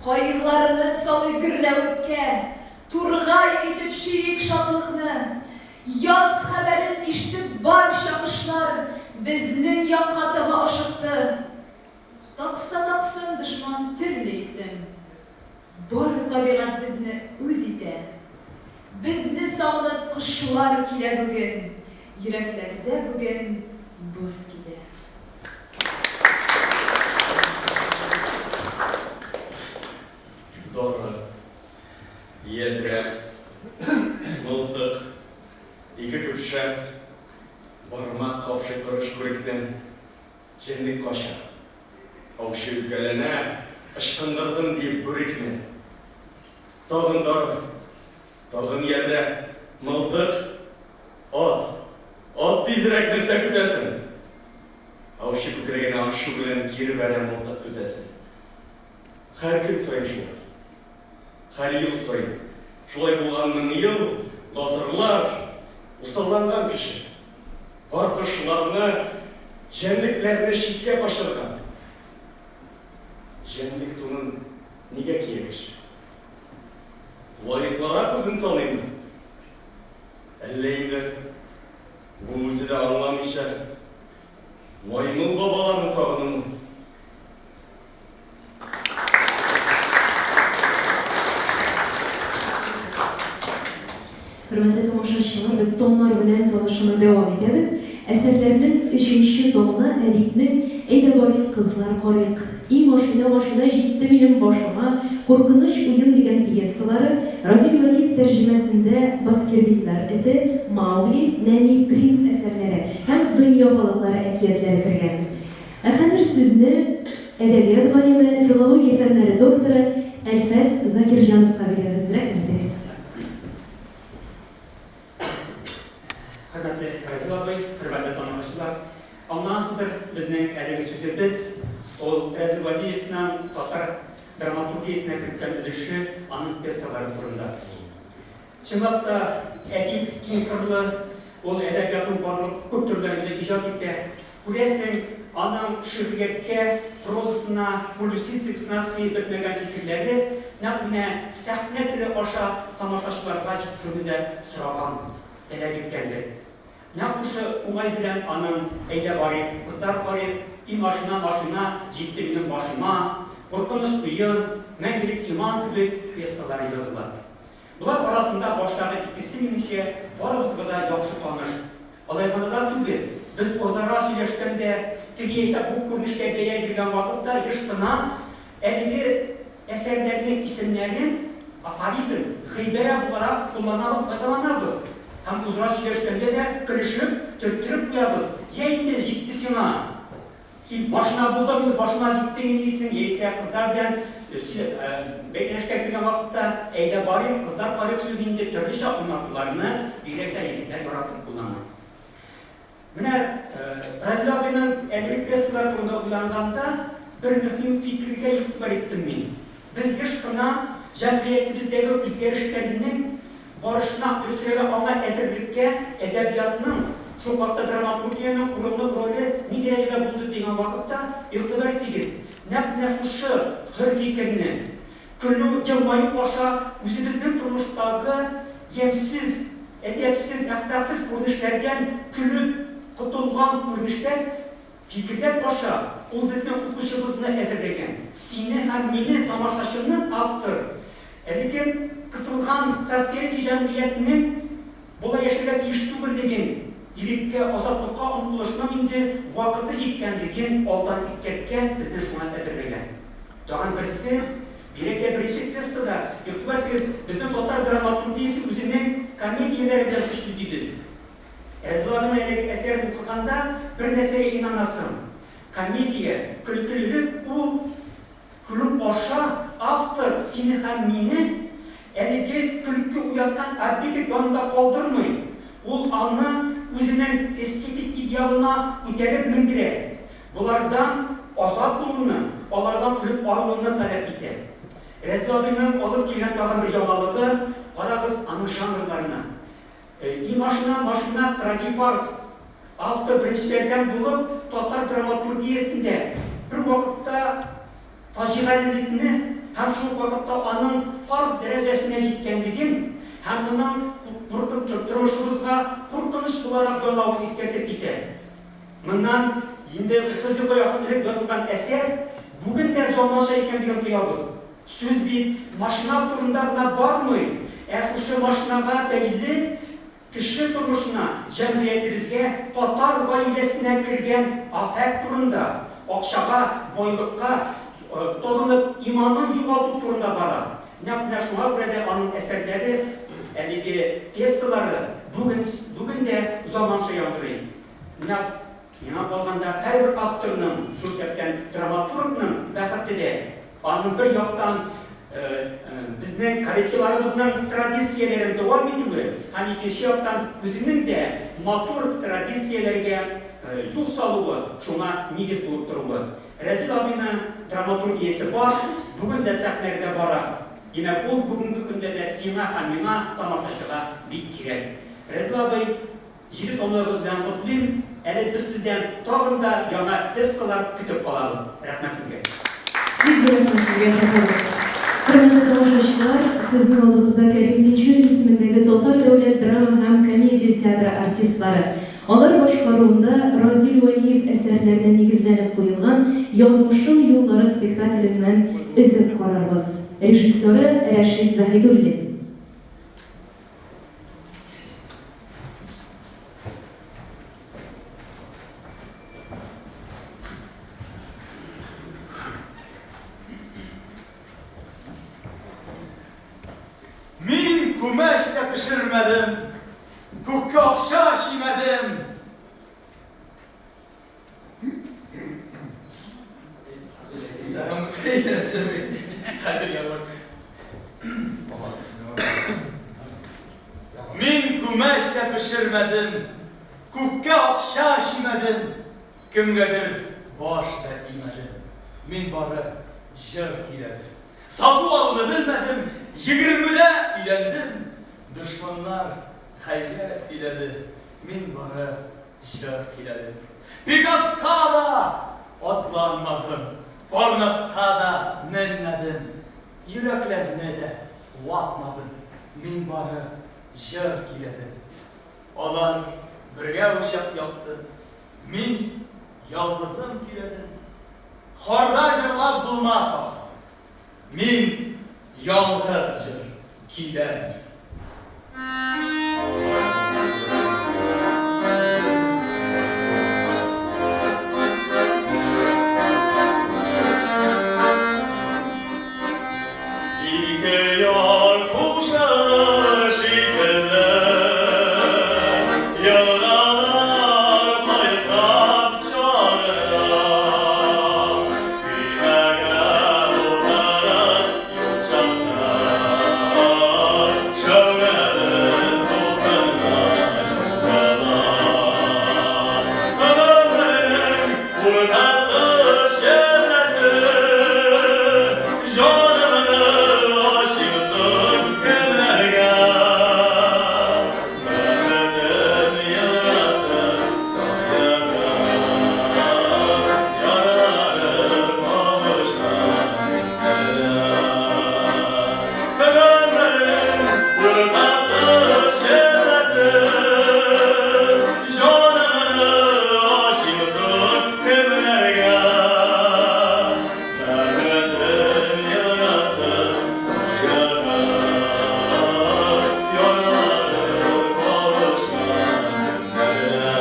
Кайгыларны салыйк гөрләвеккә, Тургай итеп чөйик шатлыкны. Яз хәбәрен иштеп барча кошлар Безнең якка таба ашыкты. Такса таксын дошман төрле исем. Бар табигать безне үз итә. Безне сагынып кошлар килә бүген, Йөрәкләрдә бүген боз китә. Дары, ядрә, мылтык, ике көпшә, бармак каушый корыч күректән. Җәнлек кача. Аучы өзгәләнә, ычкындырдым диеп бүрекне. Тагын дары, тагын ядрә, мылтык, ат, ат тизрәк, нәрсә көтәсең? Аучы күкрәгенә ачу белән кире бәрә мылтык түтәсен. Һәр көн саен шулай. Һәр ел саен. Шулай булган 1000 ел, гасырлар, усалланган кеше. Бар кошларны, җәнлекләрне читкә качырган. Җәнлек тунын нигә кия кеше? Лаеклырак үзен саныймы? Әллә инде бу үзе дә аңламыйча маймыл бабаларын сагынумы? Хөрмәтле тамашачылар, без томнар белән танышуны дәвам итәбез. Әсәрләрнең өченче томына әдипнең Әйдә барыйк, кызлар, карыйк, И машина, машина җитте минем башыма, Куркыныч уен дигән пьесалары, Разил Вәлиев тәрҗемәсендә Баскервильләр эте, Маугли, Нәни принц әсәрләре һәм дөнья халыклары әкиятләре кергән. Ә хәзер сүзне әдәбият галиме, филология фәннәре докторы Әлфәт Закирҗановка бирәбез. Рәхим итегез. Хөрмәтле Разил абый, хөрмәтле тамашачылар! Аңлагансыздыр, безнең әлеге сүзебез, ул Разил Вәлиевның татар драматургиясенә керткән өлеше, аның пьесалары турында. Чынлап та, әдип киңкырлы, ул әдәбиятның барлык күп төрләрендә иҗат итә. Күрәсең, аның шигърияткә, прозасына, публицистикасына сыеп бетмәгән фикерләре нәкъ менә сәхнә теле аша тамашачыларга җиткерүне дә сораган, таләп иткәндер. Нәкъ шушы уңай белән аның Әйдә барыйк, кызлар карыйк, И машина, машина, җитте минем башыма, Куркыныч уен, Мәңгелек иман кебек пьесалары языла. Болар арасында баштагы икесе, минемчә, барыбызга да яхшы таныш. Алай гына да түгел, без үзара сөйләшкәндә, теге яисә бу күренешкә бәя биргән вакытта еш кына әлеге әсәрләрнең исемнәрен, афоризм, гыйбарә буларак кулланабыз, файдаланабыз. Һәм үзара сөйләшкәндә дә көлешеп, төрттереп куябыз, Йә инде, җитте сиңа! И башына булдың инде, башына җиттең инде дисең, яисә кызлар белән бәйләнешкә кергән вакытта, әйдә барыйк, кызлар карыйк сүзен инде төрлечә аңлатуларны бигрәк тә егетләр яратып куллана. Менә Разил абыйның әлеге пьесалар турында уйланганда, бер мөһим фикергә игътибар иттем мин. Без еш кына җәмгыятебездәге үзгәрешләрнең барышына, дөресрәге аңа әзерлеккә әдәбиятның, шул ук вакытта драматургиянең урынлы роле ни дәрәҗәдә булды дигән вакытта, игътибар итегез, нәкъ менә шушы хөр фикерне, көлү, елмаю аша үзебезнең тормыштагы ямьсез, әдәпсез, әхлаксыз күренешләрдән көлеп котылган күренешләр, Фикерләр аша ул безнең укучыбызны әзерләгән. Сине һәм мине, тамашачыны автор әлеге кысылган социалистик җәмгыятьнең болай яшәргә тиеш түгеллеген, иреккә, азатлыкка омтылышның инде вакыты җиткәнлеген алдан искәрткән, безне шуңа әзерләгән. Тагын берсе, бигрәк тә беренче пьесада, игътибар итегез, безнең татар драматургиясе үзенең комедияләре белән көчле дибез. Әзлабның әлеге әсәрен укыганда бер нәрсәгә инанасың, комедия, көлкелелек ул көлү аша автор сине һәм мине әлеге көлке уяткан объект янында калдырмый, ул аны үзенең эстетик идеалына күтәреп менгерә, болардан азат булуны, алардан көлеп арынуны таләп итә. Рәзил абыйның алып килгән тагын бер яңалыгы, карагыз аның жанрларына. И машина, машина, трагифарс. Автор беренчеләрдән булып татар драматургиясендә бер вакытта фаҗигалелекне һәм шул ук вакытта аның фарс дәрәҗәсенә җиткәнлеген һәм моның тормышыбызга куркыныч буларак янавын искәртеп китә. Моннан инде 30 елга якын элек язылган әсәр бүген дә заманча икәнлеген тоябыз. Сүз бит машина турында гына бармый, ә шушы машинага бәйле кеше тормышына, җәмгыятебезгә, татар гаиләсенә кергән афәт турында, акчага, байлыкка табынып иманын югалту турында бара. Нәкъ менә шуңа күрә дә аның әсәрләре, әлеге пьесалары бүген бүген дә заманча яңгырый. Нәкъ Миңа калганда, һәрбер авторның, шул исәптән драматургның бәхете дә, аның бер яктан безнең коллективларыбызның традицияләрен дәвам итүе һәм икенче яктан үзенең дә матур традицияләргә юл салуы, шуңа нигез булып торуы. Рәзил абыйның драматургиясе бар, бүген дә сәхнәләрдә бара. Димәк, ул бүгенге көндә дә сиңа һәм миңа, тамашачыга бик кирәк. Рәзил абый, Җиде томлыгыгыз белән котлыйм, әле без сездән тагын да яңа пьесалар көтеп калабыз. Рәхмәт сезгә. Бик зур рәхмәт сезгә, Хәбиб. Хөрмәтле тамашачылар, сезнең алдыгызда Кәрим Тинчурин исемендәге Татар дәүләт драма һәм комедия театры артистлары. Алар башкаруында Разил Вәлиев әсәрләренә нигезләнеп куелган Язмышым юллары спектакленнән өзек карарбыз. Режиссеры, Рәшит Заһидуллин. Мин күмәч тә пешермәдем, күккә акча чөймәдем. Мин күмәч тә пешермәдем, күккә акча чөймәдем, кемгәдер баш та имәдем. Мин бары җыр көйләдем. Сату-алуны белмәдем, егермедә өйләндем. Дошманнар хәйлә сөйләде, мин бары Җыр көйләдем. Пегаска да атланмадым, Парнаска да менмәдем, Йөрәкләрне дә ватмадым, Мин бары җыр көйләдем. Алар Бергә учак якты. Мин ялгызым көйләдем. Хорда җырлап булмас, ахры. Мин ялгыз җыр көйләдем. Ике яр кушылыр шикелле, Елгалар сайкап чагында, Көймәгә утырып юл чакта, Шәүләбез дулкынга чумдыла. Гомернең уртасы челләсе, Җанымны ачыймсың кемнәргә? Бәхетем елгасы саега, Ярлары кавышкан көннәрдә. Гомернең уртасы челләсе, Җанымны ачыймсың кемнәргә? Бәхетем елгасы саега, Ярлары кавышкан көннәрдә.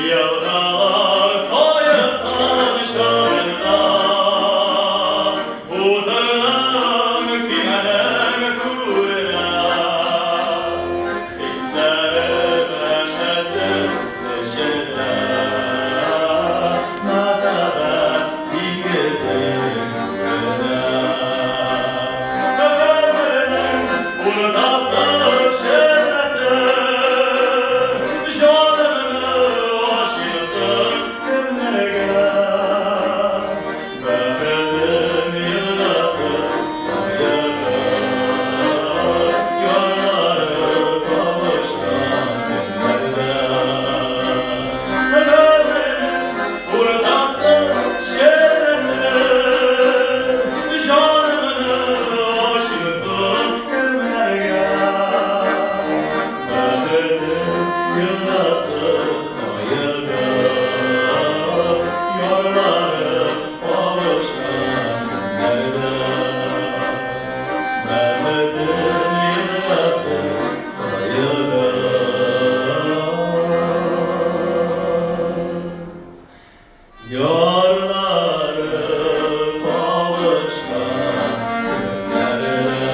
Елгалар саеккан чагында, Утырдым көймәнең түренә. Хисләрем рәшәсе эчендә, Мәхәббәт диңгезе күренә. Гомернең уртасы челләсе, Җанымны ачыймсың кемнәргә? Бәхетем елгасы саега, Ярлары кавышкан көннәрдә. Гомернең уртасы челләсе, Җанымны ачыймсың кемнәргә? Бәхетем елгасы саега, Ярлары кавышкан көннәрдә. Бәхетем елгасы саега, Ярлары кавышкан көннәрдә.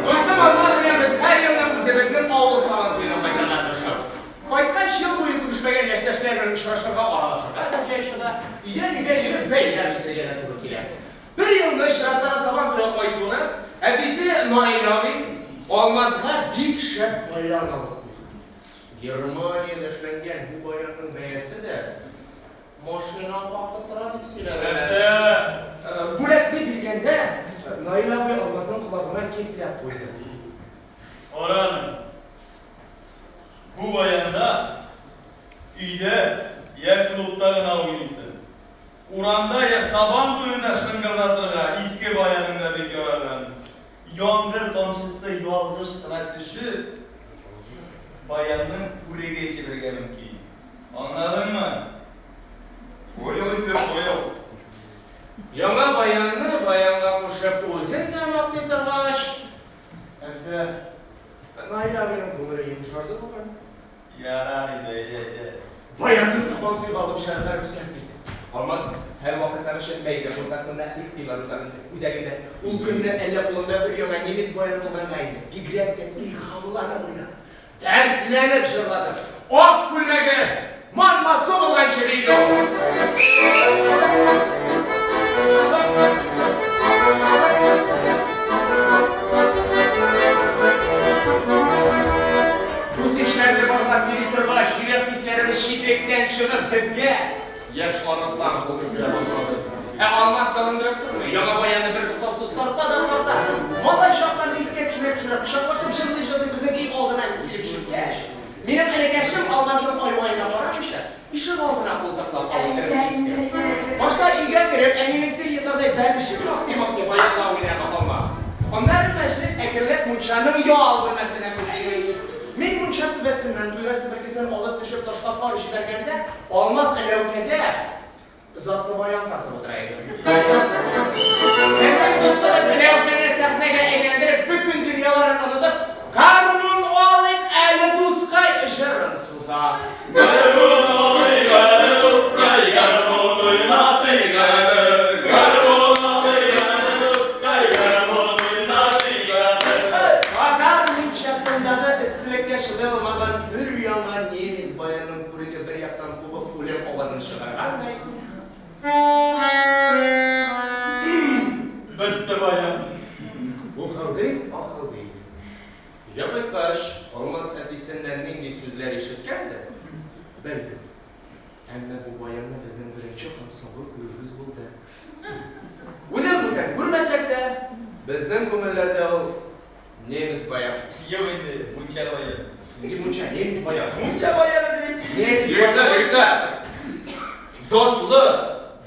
Дустым Алмаз белән без һәр елны үзебезнең авыл Сабантуена кайтырга тырышабыз. Кайткач, ел буе күрешмәгән яшьтәшләр белән очрашырга, аралашырга да җай чыга, өйдән-өйгә йөреп бәйрәм итәргә дә туры килә. Бер елны чираттагы Сабантуйга кайтуына әтисе Наил абый Алмазга бик шәп баян алып куйган. Германиядә эшләнгән бу баянның бәясе дә машина хакы тора дип сөйләде. Нәрсә? Бүләкне биргәндә Наил абый Алмазның колагына киртләп куйды. Кара аны. Бу баянда өйдә йә клубта гына уйныйсы. Урамда йә Сабан туенда шыңгырдатырга иске баяның да бик яраган. Яңгыр тамчысы ялгыш кына төшеп, баянның күреге җебергә мөмкин. Аңладыңмы? Понял инде, понял. Яңа баянны баянга кушып үзен дә мактый торгач, Нәрсә? Наил абыйның күңеле йомшарды бугай. Ярар инде, әйдә, әйдә. Баянны Сабантуйга алып чыгарга рөхсәт бирде. Алмаз һәрвакыттагыча мәйдан уртасында, игътибар үзәгендә. Ул көнне әллә кулында өр-яңа немец баяны булганга инде, бигрәк тә илһамланып уйнады. Дәртләнеп җырлады. Ак күлмәге манма су булганчы биеде ул. Дус-ишләрне барлап йөри торгач, йөрәк хисләребез читлектән чыгып, безгә яшь арыслан булып керә башлады. Ә Алмаз ялындырып тормый, яңа баянны бертуктаусыз тарта да тарта. Малай чакларны искә төшерә-төшерә, кочаклашып җырлый-җырлый безнең өй алдына килеп җиткәч, минем энекәшем Алмазның ай-ваена карамыйча, ишегалдына култыклап алып кереп китте. Башта өйгә кереп, әнинең тел йотардай бәлешен мактый-мактый баянда уйнады Алмаз. Аннары мәҗлес әкренләп мунчаның ял бүлмәсенә күчте. Мин мунча түбәсеннән туйра себеркесен алып төшеп ташлап пар җибәргәндә, Алмаз ләүкәдә затлы баян тартып утыра иде. Безнең дустыбыз ләүкәне сәхнәгә әйләндереп, бөтен дөньяларын онытып, Гармун алыйк әле, дускай! җырын суза. Гармун алыйк әле, дускай, гармун уйнатыйк әле. Гармун алыйк әле, дускай, гармун уйнатыйк әле. Татар мунчасындагы эсселеккә чыдый алмаган өр-яңа немец баянының күреге бер яктан кубып үлем авазын чыгаргандай. Бетте баян. Ухылдый, ахылдый иде. Өйгә кайткач, Алмаз әтисеннән нинди сүзләр ишеткәндер, белмим. Әмма бу баянны безнең беренче һәм соңгы күрүебез булды. Үзен бүтән күрмәсәк тә, безнең күңелләрдә ул Немец баян. Юк инде, мунча баян. Нинди мунча? Немец баян. Мунча баяны дип әйт. Немец Егетләр, егетләр! Затлы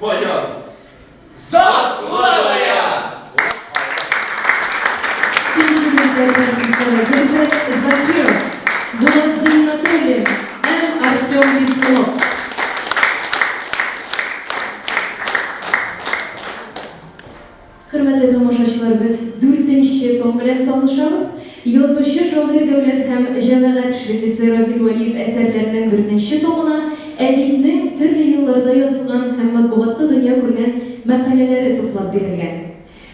баян! Затлы баян! Сөючебезләрнең артистлары Зөлфәт Закиров, Булат Зиннатуллин һәм Артем Пискунов. Хөрмәтле тамашачылар, без дүртенче том белән танышабыз. Язучы, шагыйрь, дәүләт һәм җәмәгать эшлеклесе Разил Вәлиев әсәрләренең дүртенче томына әдипнең төрле елларда язылган һәм матбугатта дөнья күргән мәкаләләре туплап бирелгән.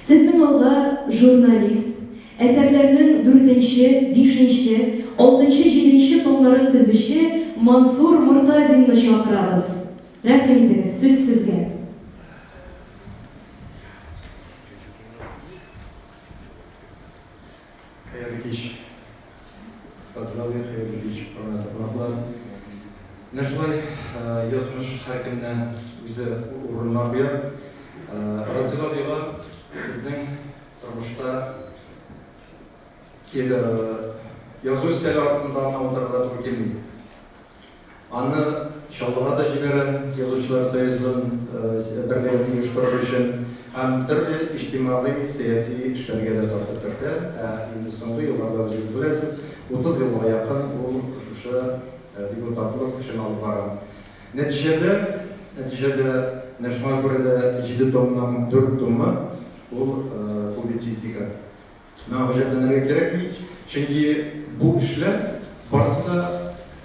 Сезнең алга журналист, әсәрләрнең дүртенче, бишенче, алтынчы, җиденче томнарын төзүче Мансур Мортазинны чакырабыз. Рәхим итегез, сүз сезгә. Хәерле кич, Фазыл абый, хәерле кич, хөрмәтле кунаклар. Менә шулай язмыш һәркемне үзе урынына куя. Разил абыйга безнең тормышта язу өстәле артында гына утырырга туры килми. Аны Чаллыга да җибәрә, Язучылар союзын берлеген оештырыр өчен һәм төрле иҗтимагый, сәяси эшләргә дә тартып кертә. Ә инде соңгы елларда, үзегез беләсез, 30 елга якын ул шушы депутатлык эшен алып бара. Нәтиҗәдә, нәтиҗәдә, менә шуңа күрә дә җиде томның дүрт томы ул публицистика. Моңа гаҗәпләнергә кирәкми, чөнки бу эшләр барысы да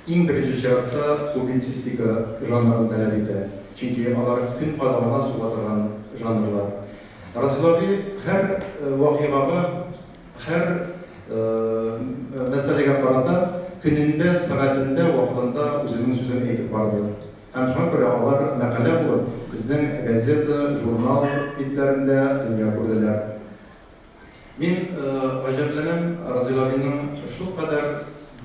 иң беренче чиратта публицистика жанрын таләп итә, чөнки алар көн кадагына суга торган жанрлар. Разил абый һәр вакыйгага, һәр мәсьәләгә карата көнендә, сәгатендә, вакытында үзенең сүзен әйтеп барды. Һәм шуңа күрә алар мәкалә булып безнең газета, журнал битләрендә дөнья күрделәр. Мин гаҗәпләнәм Разил абыйның шулкадәр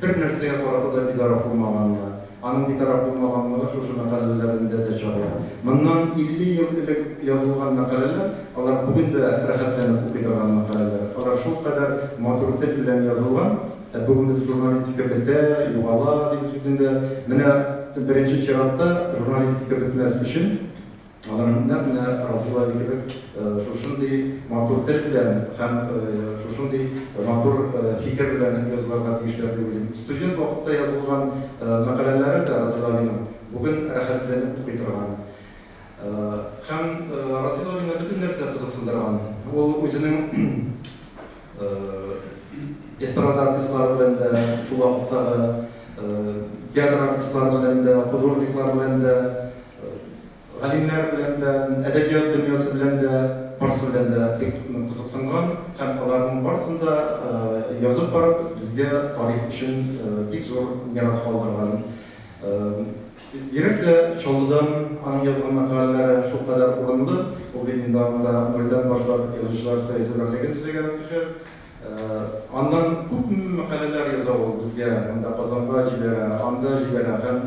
бер нәрсәгә карата да битараф булмаганына. Аның битараф булмаганлыгы шушы мәкаләләрендә дә чагыла. Моннан 50 ел элек язылган мәкаләләр, алар бүген дә рәхәтләнеп укый торган мәкаләләр. Алар шулкадәр матур тел белән язылган. Ә бүген без журналистика бетә, югала дибез бит инде. Менә беренче чиратта журналистика бетмәс өчен, Алар нәкъ менә Разил абый кебек шушындый матур тел белән һәм шушындый матур фикер белән язылырга тиешләр дип уйлыйм. Студент вакытта язылган мәкаләләре дә Разил абыйның бүген рәхәтләнеп укый торган. Һәм Разил абыйны бөтен нәрсә кызыксындырган. Ул үзенең эстрада артистлары белән дә, шул вакыттагы театр артистлары белән дә, художниклар белән дә, Галимнәр белән дә, әдәбият дөньясы белән дә, барсы белән дә бик нык кызыксынган һәм аларның барысын да язып барып, безгә тарих өчен бик зур мирас калдырган. Бигрәк тә Чаллыдан аның язган мәкаләләре шулкадәр урынлы, ул бит инде анда нольдән башлап Язучылар союзы берлеген төзегән кеше. Аннан күп мәкаләләр яза ул безгә, монда Казанга җибәрә, анда җибәрә һәм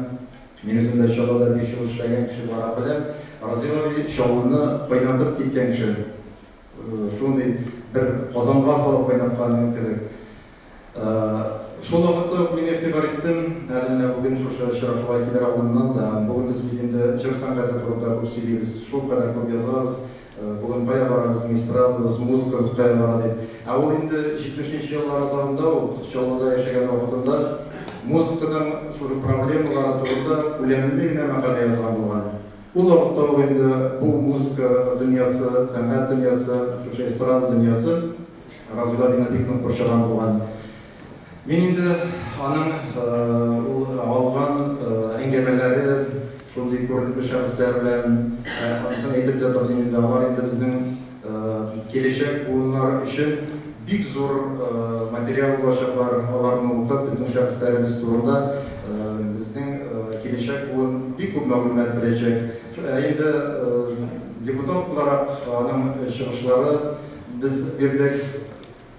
Мин үзем дә Чаллыда 5 ел эшләгән кеше буларак беләм. Разил абый Чаллыны кайнатып киткән кеше. Шундый бер казанга салып кайнаткан кебек. Шул вакытта ук мин игътибар иттем, әле менә бүген шушы очрашуга килер алдыннан да, бүген без бит инде җыр сәнгате турында күп сөйлибез, шулкадәр күп язабыз, бүген кая бара безнең эстрадабыз, музыкабыз кая бара дип. Ә ул инде 70 нче еллар азагында ук, Чаллыда яшәгән вакытында, музыканың шушы проблемалары турында күләмле генә мәкалә язган булган. Ул вакытта ук инде бу музыка дөньясы, сәнгать дөньясы, шушы эстрада дөньясы Разил абыйны бик нык борчыган булган. Мин инде аның ул алган әңгәмәләре шундый күренекле шәхесләр белән, анысын әйтеп тә тормыйм инде, алар инде безнең киләчәк буыннар өчен бик зур материал булачаклар, аларны укып, безнең шәхесләребез турында безнең киләчәк буын бик күп мәгълүмат беләчәк. Ә инде депутат буларак аның чыгышлары Без бирдек.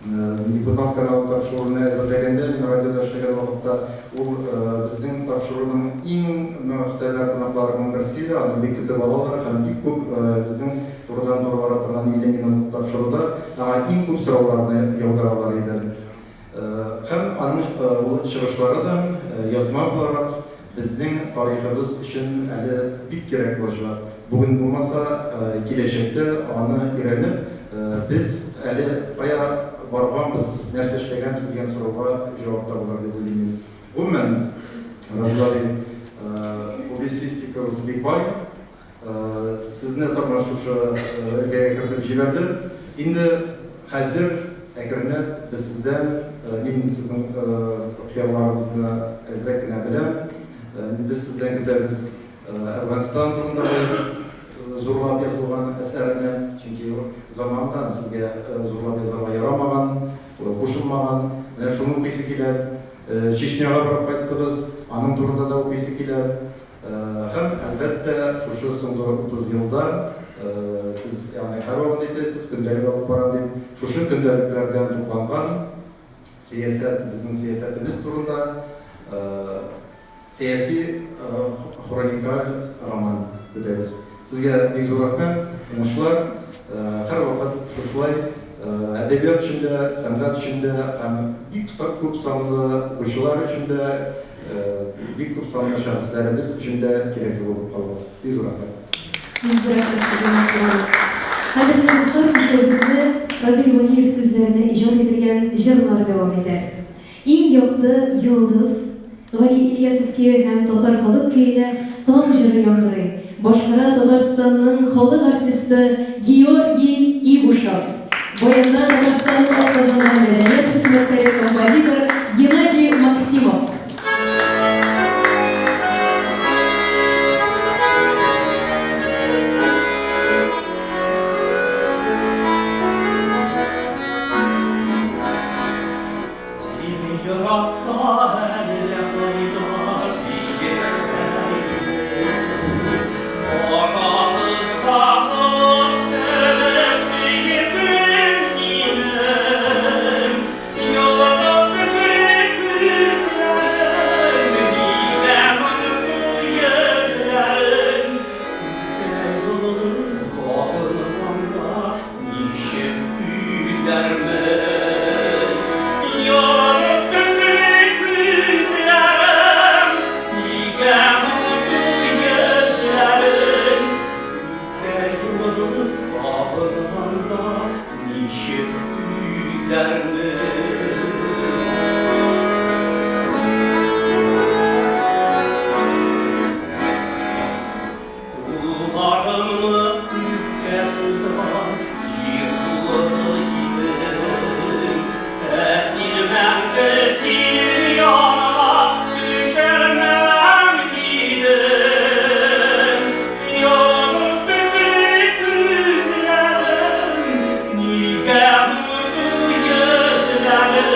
Депутат каналы тапшыруны әзерләгәндә, мин радиода эшләгән вакытта, ул безнең тапшыруның иң мөгътәбәр кунакларының берсе иде, аны бик көтеп алалар һәм бик күп безнең турыдан-туры бара торган 50 минутлык тапшыруда аңа иң күп сорауларны яудыралар иде. Һәм аның ул чыгышлары да язма буларак безнең тарихыбыз өчен әле бик кирәк булачак. Бүген булмаса, киләчәктә аны өйрәнеп, без әле кая барганбыз, нәрсә эшләгәнбез дигән сорауга җавап табылыр дип уйлыйм мин. Гомумән, Разил абый, публицистикагыз бик бай. Сезне тормыш шушы өлкәгә кертеп җибәрде. Инде хәзер әкренләп без сездән, мин сезнең хыялларыгызны әзрәк кенә беләм, без сездән көтәбез Әфганстан турындагы зурлап язылган әсәрне, чөнки заманында аны сезгә зурлап язарга ярамаган, кушылмаган. Менә шуны укыйсы килә. Чечняга барып кайттыгыз, аның турында да укыйсы килә. Һәм, әлбәттә, шушы соңгы 30 елда сез, ягъни һәрвакыт әйтәсез, көндәлек алып барам дип, шушы көндәлекләрдән тупланган сәясәт, безнең сәясәтебез турында сәяси хроникаль роман көтәбез. Сезгә бик зур рәхмәт, уңышлар, һәрвакыт шушылай әдәбият өчен дә, сәнгать өчен дә һәм бик күп санлы укучылар өчен дә Бик күп санлы шәхесләребез өчен дә кирәкле булып калыгыз. Бик зур рәхмәт. Бик зур рәхмәт сезгә, Мансур абый. Кадерле дуслар, кичәбезне Разил Вәлиев сүзләренә иҗат ителгән җырлар дәвам итәр. Иң якты йолдыз, Гали Ильясов көе һәм татар халык көенә Таң җыры яңгырый. Башкара Татарстанның халык артисты Георгий Ибушев. Баянда Татарстанның атказанган мәдәният хезмәткәре, композитор Геннадий Максимов. Син еракта әллә кайда биектә идең. Арабызда ут кебек сөеклем минем. Йолдыз төсле күзләрең, нигә моңсу йөзләрең? Күктә йолдыз кабынганда Ничек түзәрмен? Йолдыз төсле күзләрең, нигә моңсу йөзләрең? Күктә йолдыз кабынганда ничек түзәрмен? Кулларымны күккә сузам, җир тулы идем. Ә син мәңге синең янга төшәрмен дидең. Йолдыз төсле күзләрең, нигә моңсу йөзләрең?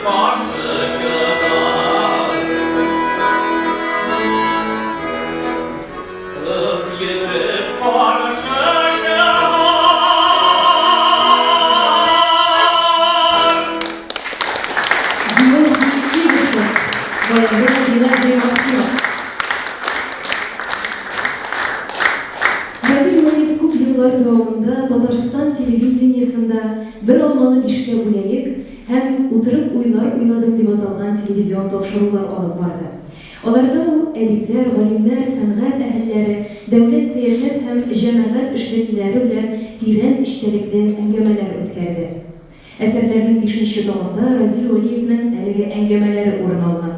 каршы чыгар. Кыз йөгереп каршы чыгар. Георгий Кибышев, баянда Геннадий Максимов. Разил Вәлиев күп еллар дәвамында Татарстан телевидениесендә Бер алманы бишкә бүләек һәм Утырып уйлар уйладым дип аталган телевизион тапшырулар алып барды. Аларда ул әдипләр, галимнәр, сәнгать әһелләре, дәүләт-сәясәт һәм җәмәгать эшлеклеләре белән тирән эчтәлекле әңгәмәләр үткәрде. Әсәрләрнең бишенче томында Разил Вәлиевнең әлеге әңгәмәләре урын алган.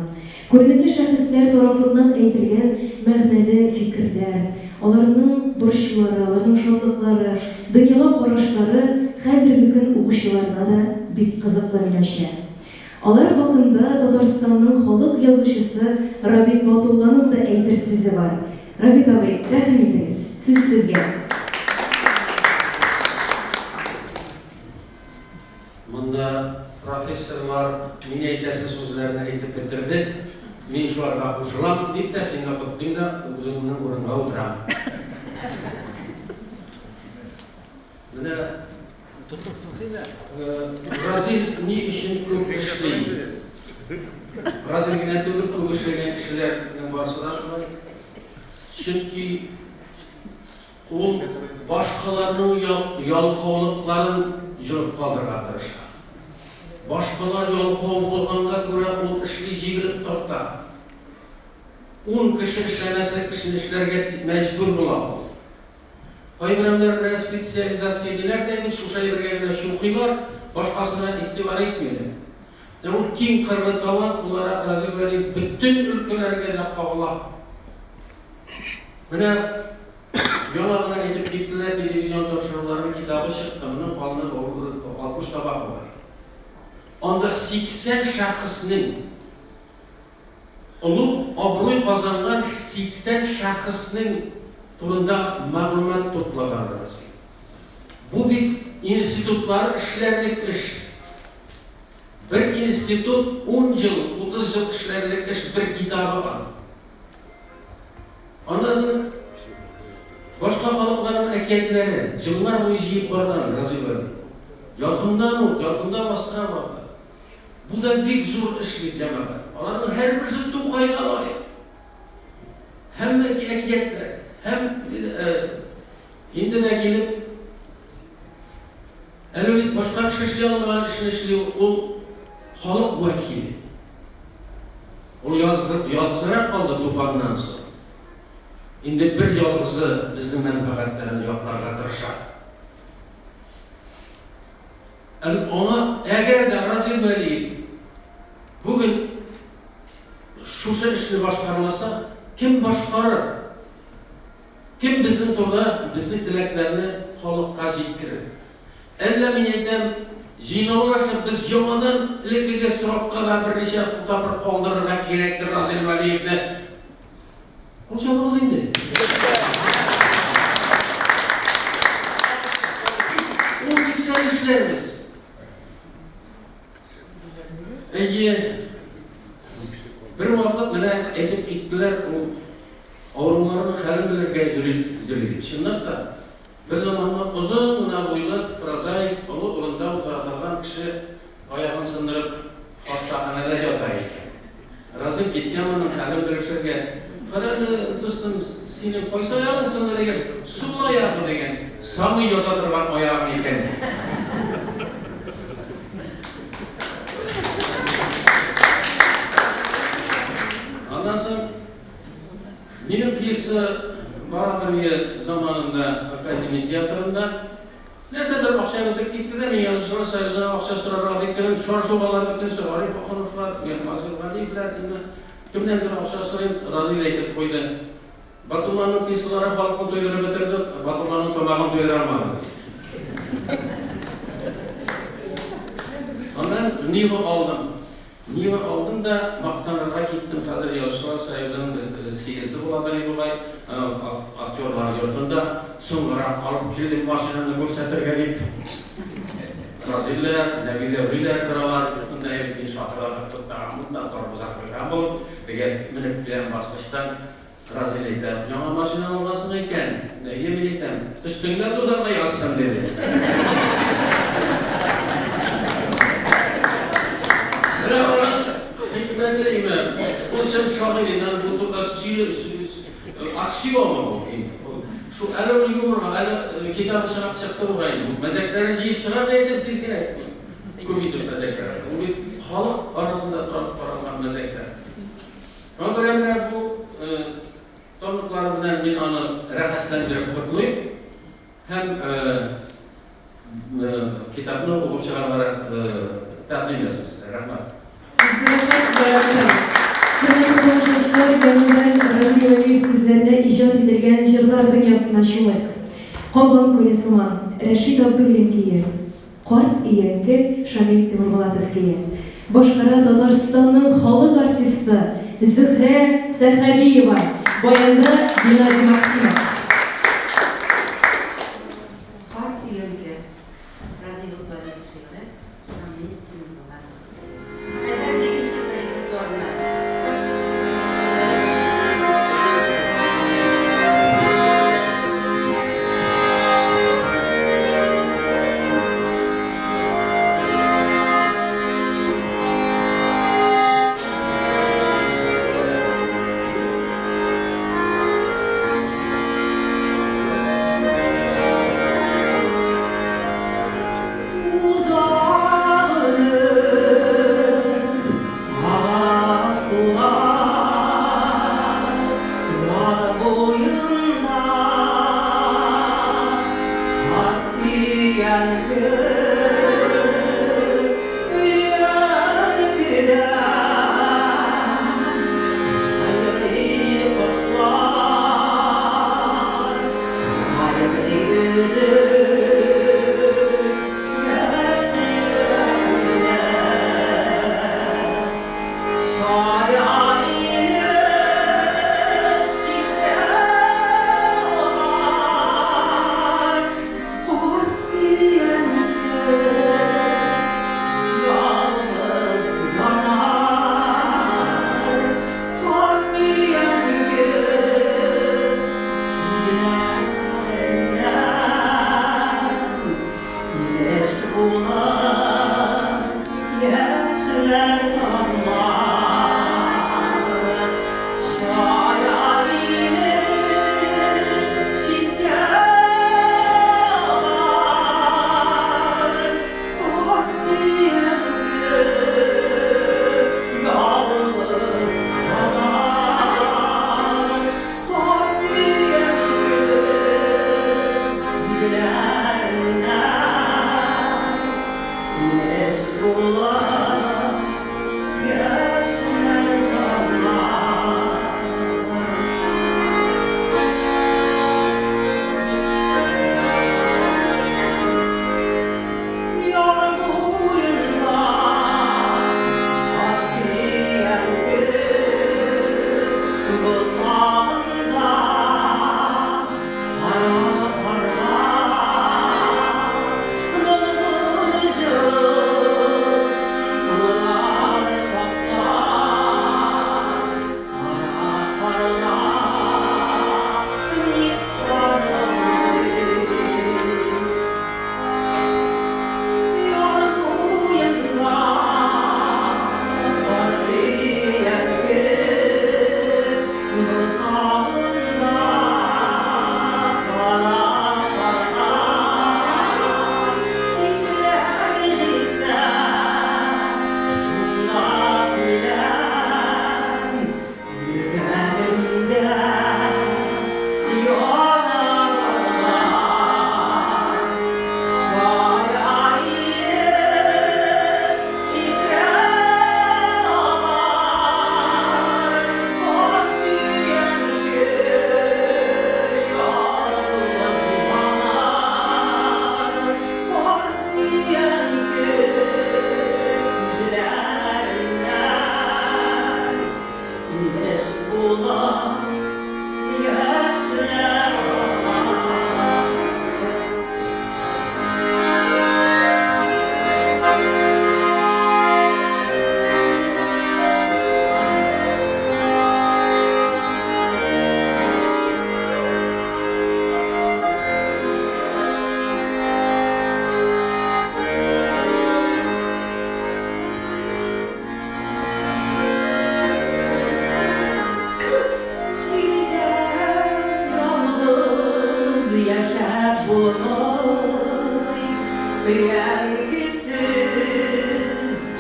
Күренекле шәхесләр тарафыннан әйтелгән мәгънәле фикерләр, аларның борчулары, аларның шатлыклары, дөньяга карашлары хәзерге көн укучыларына да бик кызыклы, минемчә. Алар хакында Татарстанның халык язучысы Рабит Батулланың да әйтер сүзе бар. Рабит абый, рәхим итегез, сүз сезгә. Монда профессорлар мин әйтәсе сүзләрне әйтеп бетерде, мин шуларга кушылам, дип тә сине котлыйм да үземнең урынга утырам. Менә Разил ни өчен күп эшли? Разил генә түгел, күп эшләгән кешеләрнең барысы да шулай. Чөнки Ул башкаларның ялкаулыкларын җылып калдырырга тырыша. Башкалар ялкау булганга күрә ул эшли җигелеп тарта. Ун кеше эшләмәслек эшне эшләргә мәҗбүр була ул. Кайберәүләр менә специализация диләр дә бит, шушы әйбергә генә чукыйлар, башкасына игътибар итмиләр. Ә ул киң кырлы талант буларак Разил Вәлиев бөтен өлкәләргә дә кагыла. Менә яңа гына әйтеп киттеләр, телевизион тапшыруларның китабы чыкты, моның калынлыгы 60 табак бугай. Анда 80 шәхеснең олуг абруй казанган 80 шәхеснең турында мәгълүмат туплаган Разил. Бу бит институтлар эшләрлек эш. Бер институт ун ел, 30 ел эшләрлек эш бер китабы аның. Аннан соң башка халыкларның әкиятләре еллар буе җыеп барган Разил Вәли. Ялкыннан ук, ялкында бастыра барды. Бу да бик зур эш бит, җәмәгать. Аларның һәрберсе Тукайга лаек. Һәм әкиятләр, һәм инде дә килеп, әле бит башка кеше эшли алмаган эшне эшли ул халык вәкиле. Ул ялгызрак калды Туфаннан соң. Инде бер ялгызы безнең мәнфәгатьләрен якларга тырыша. Әм аңа әгәр дә Разил Вәлиев бүген шушы эшне башкармаса, кем башкарыр? Кем безнең турыда, безнең теләкләрне халыкка җиткерер? Әллә, мин әйтәм, җыйнаулашып без яңадан элеккеге срокка да берничә тапкыр калдырырга кирәктер Разил Вәлиевне? Кул чабыгыз инде. Ул китсә нишләрбез? Әйе. Бервакыт менә әйтеп киттеләр, ул авыруларның хәлен белергә йөри, йөри бит. Чынлап та, Бер заманны озын гына буйлы прозаик, олы урында утыра торган кеше аягын сындырып хастаханәдә ята икән. Разил киткән моның хәлен белешергә. Кадерле дустым, синең кайсы аягың сынды дигәч, сул аягы дигән, самый яза торган аягың икән. Аннан соң Минем пьеса барадыр ие заманында Академия театрында. Нәрсәдер акча бетеп китте дә, мин Язучылар союзына акча сорарга дип кердем. Шар сугалар бөтенесе, Гариф Ахуновлар, Мирфазыл Галиевләр, инде кемнәндер акча сорыйм, Разил әйтеп куйды. Батулланың пьесалары халыкны туйдырып бетерде, Батулланың тамагын туйдыра алмады. Аннан Нива алдым. Нива алдым да, мактанырга киттем, хәзер Язучылар союзының съезды буладыр инде бугай, актерлар йортында, соңгарак калып килдем машинамны күрсәтергә дип. Разилләр, Нәби Дәүлиләр торалар. Монда элек мин шакырлатып туктаган булып та, торгыза куйган булып, теге менеп киләм баскычтан, Разил әйтә, яңа машина алгансың икән. Әйе, мин әйтәм, өстеңдә тузарга язсын, диде. Менә аның хикмәте име, ул чын шагыйрь инде, аның бу турыда сөйли, аксиома бу инде. Ул шул әле ул юморга, әле китабы чыгып чыкты бугай инде. Бу мәзәкләрен җыеп чыгар, мин әйтәм, тиз генә. Күп итеп мәзәкләр. Ул бит халык арасында таралган мәзәкләр. Шуңа күрә менә бу томлыклары белән мин аны рәхәтләндереп котлыйм һәм китапны укып чыгарга тәкъдим ясыйм сезгә. Рәхмәт. Рәхмәт сезгә, рәхмәт. Хөрмәтле тамашачылар, яңадан Разил Вәлиев сүзләренә иҗат ителгән җырлар дөньясына чумыйк. Кабан күле сыман, Рәшит Абдуллин көе. Карт өянке Шамил Тимербулатов көе. Башкара Татарстанның халык артисты Зөһрә Сәхәбиева, баянда Геннадий Максимов. Карт өянке, Разил Вәлиев шигыре, Шамил Тимербулатов көе. Хәйдәрнең икенчесе репертуарына.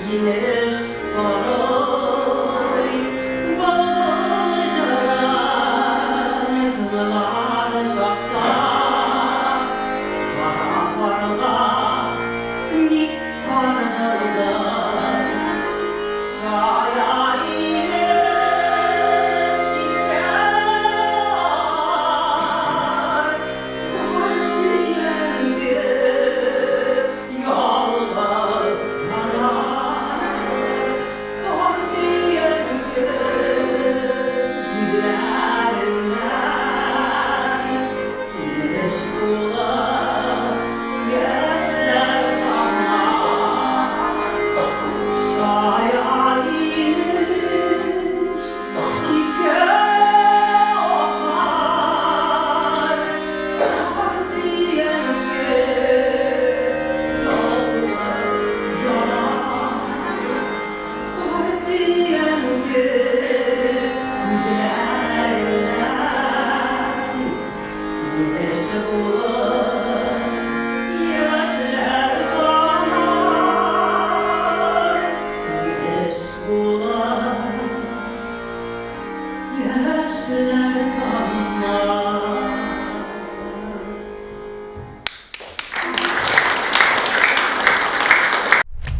Инеш корый, былбыл җырын тыңлар чакта, Кара карга ник каргылдый, Чая инеш читкә агар, Карт өянке ялгыз янар, Карт өянке күзләреннән Инеш булып яшьләр тамар. Чая инеш читкә агар, Карт өянке ялгыз янар. Карт өянке күзләреннән Инеш булып яшьләр тамар. Инеш булып яшьләр тамар.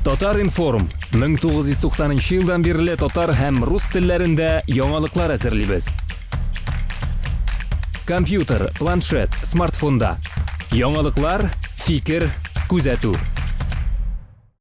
Татар-информ, 1990 нчы елдан бирле татар һәм рус телләрендә яңалыклар әзерлибез. Компьютер, планшет, смартфонда. Яңалыклар, фикер, күзәтү.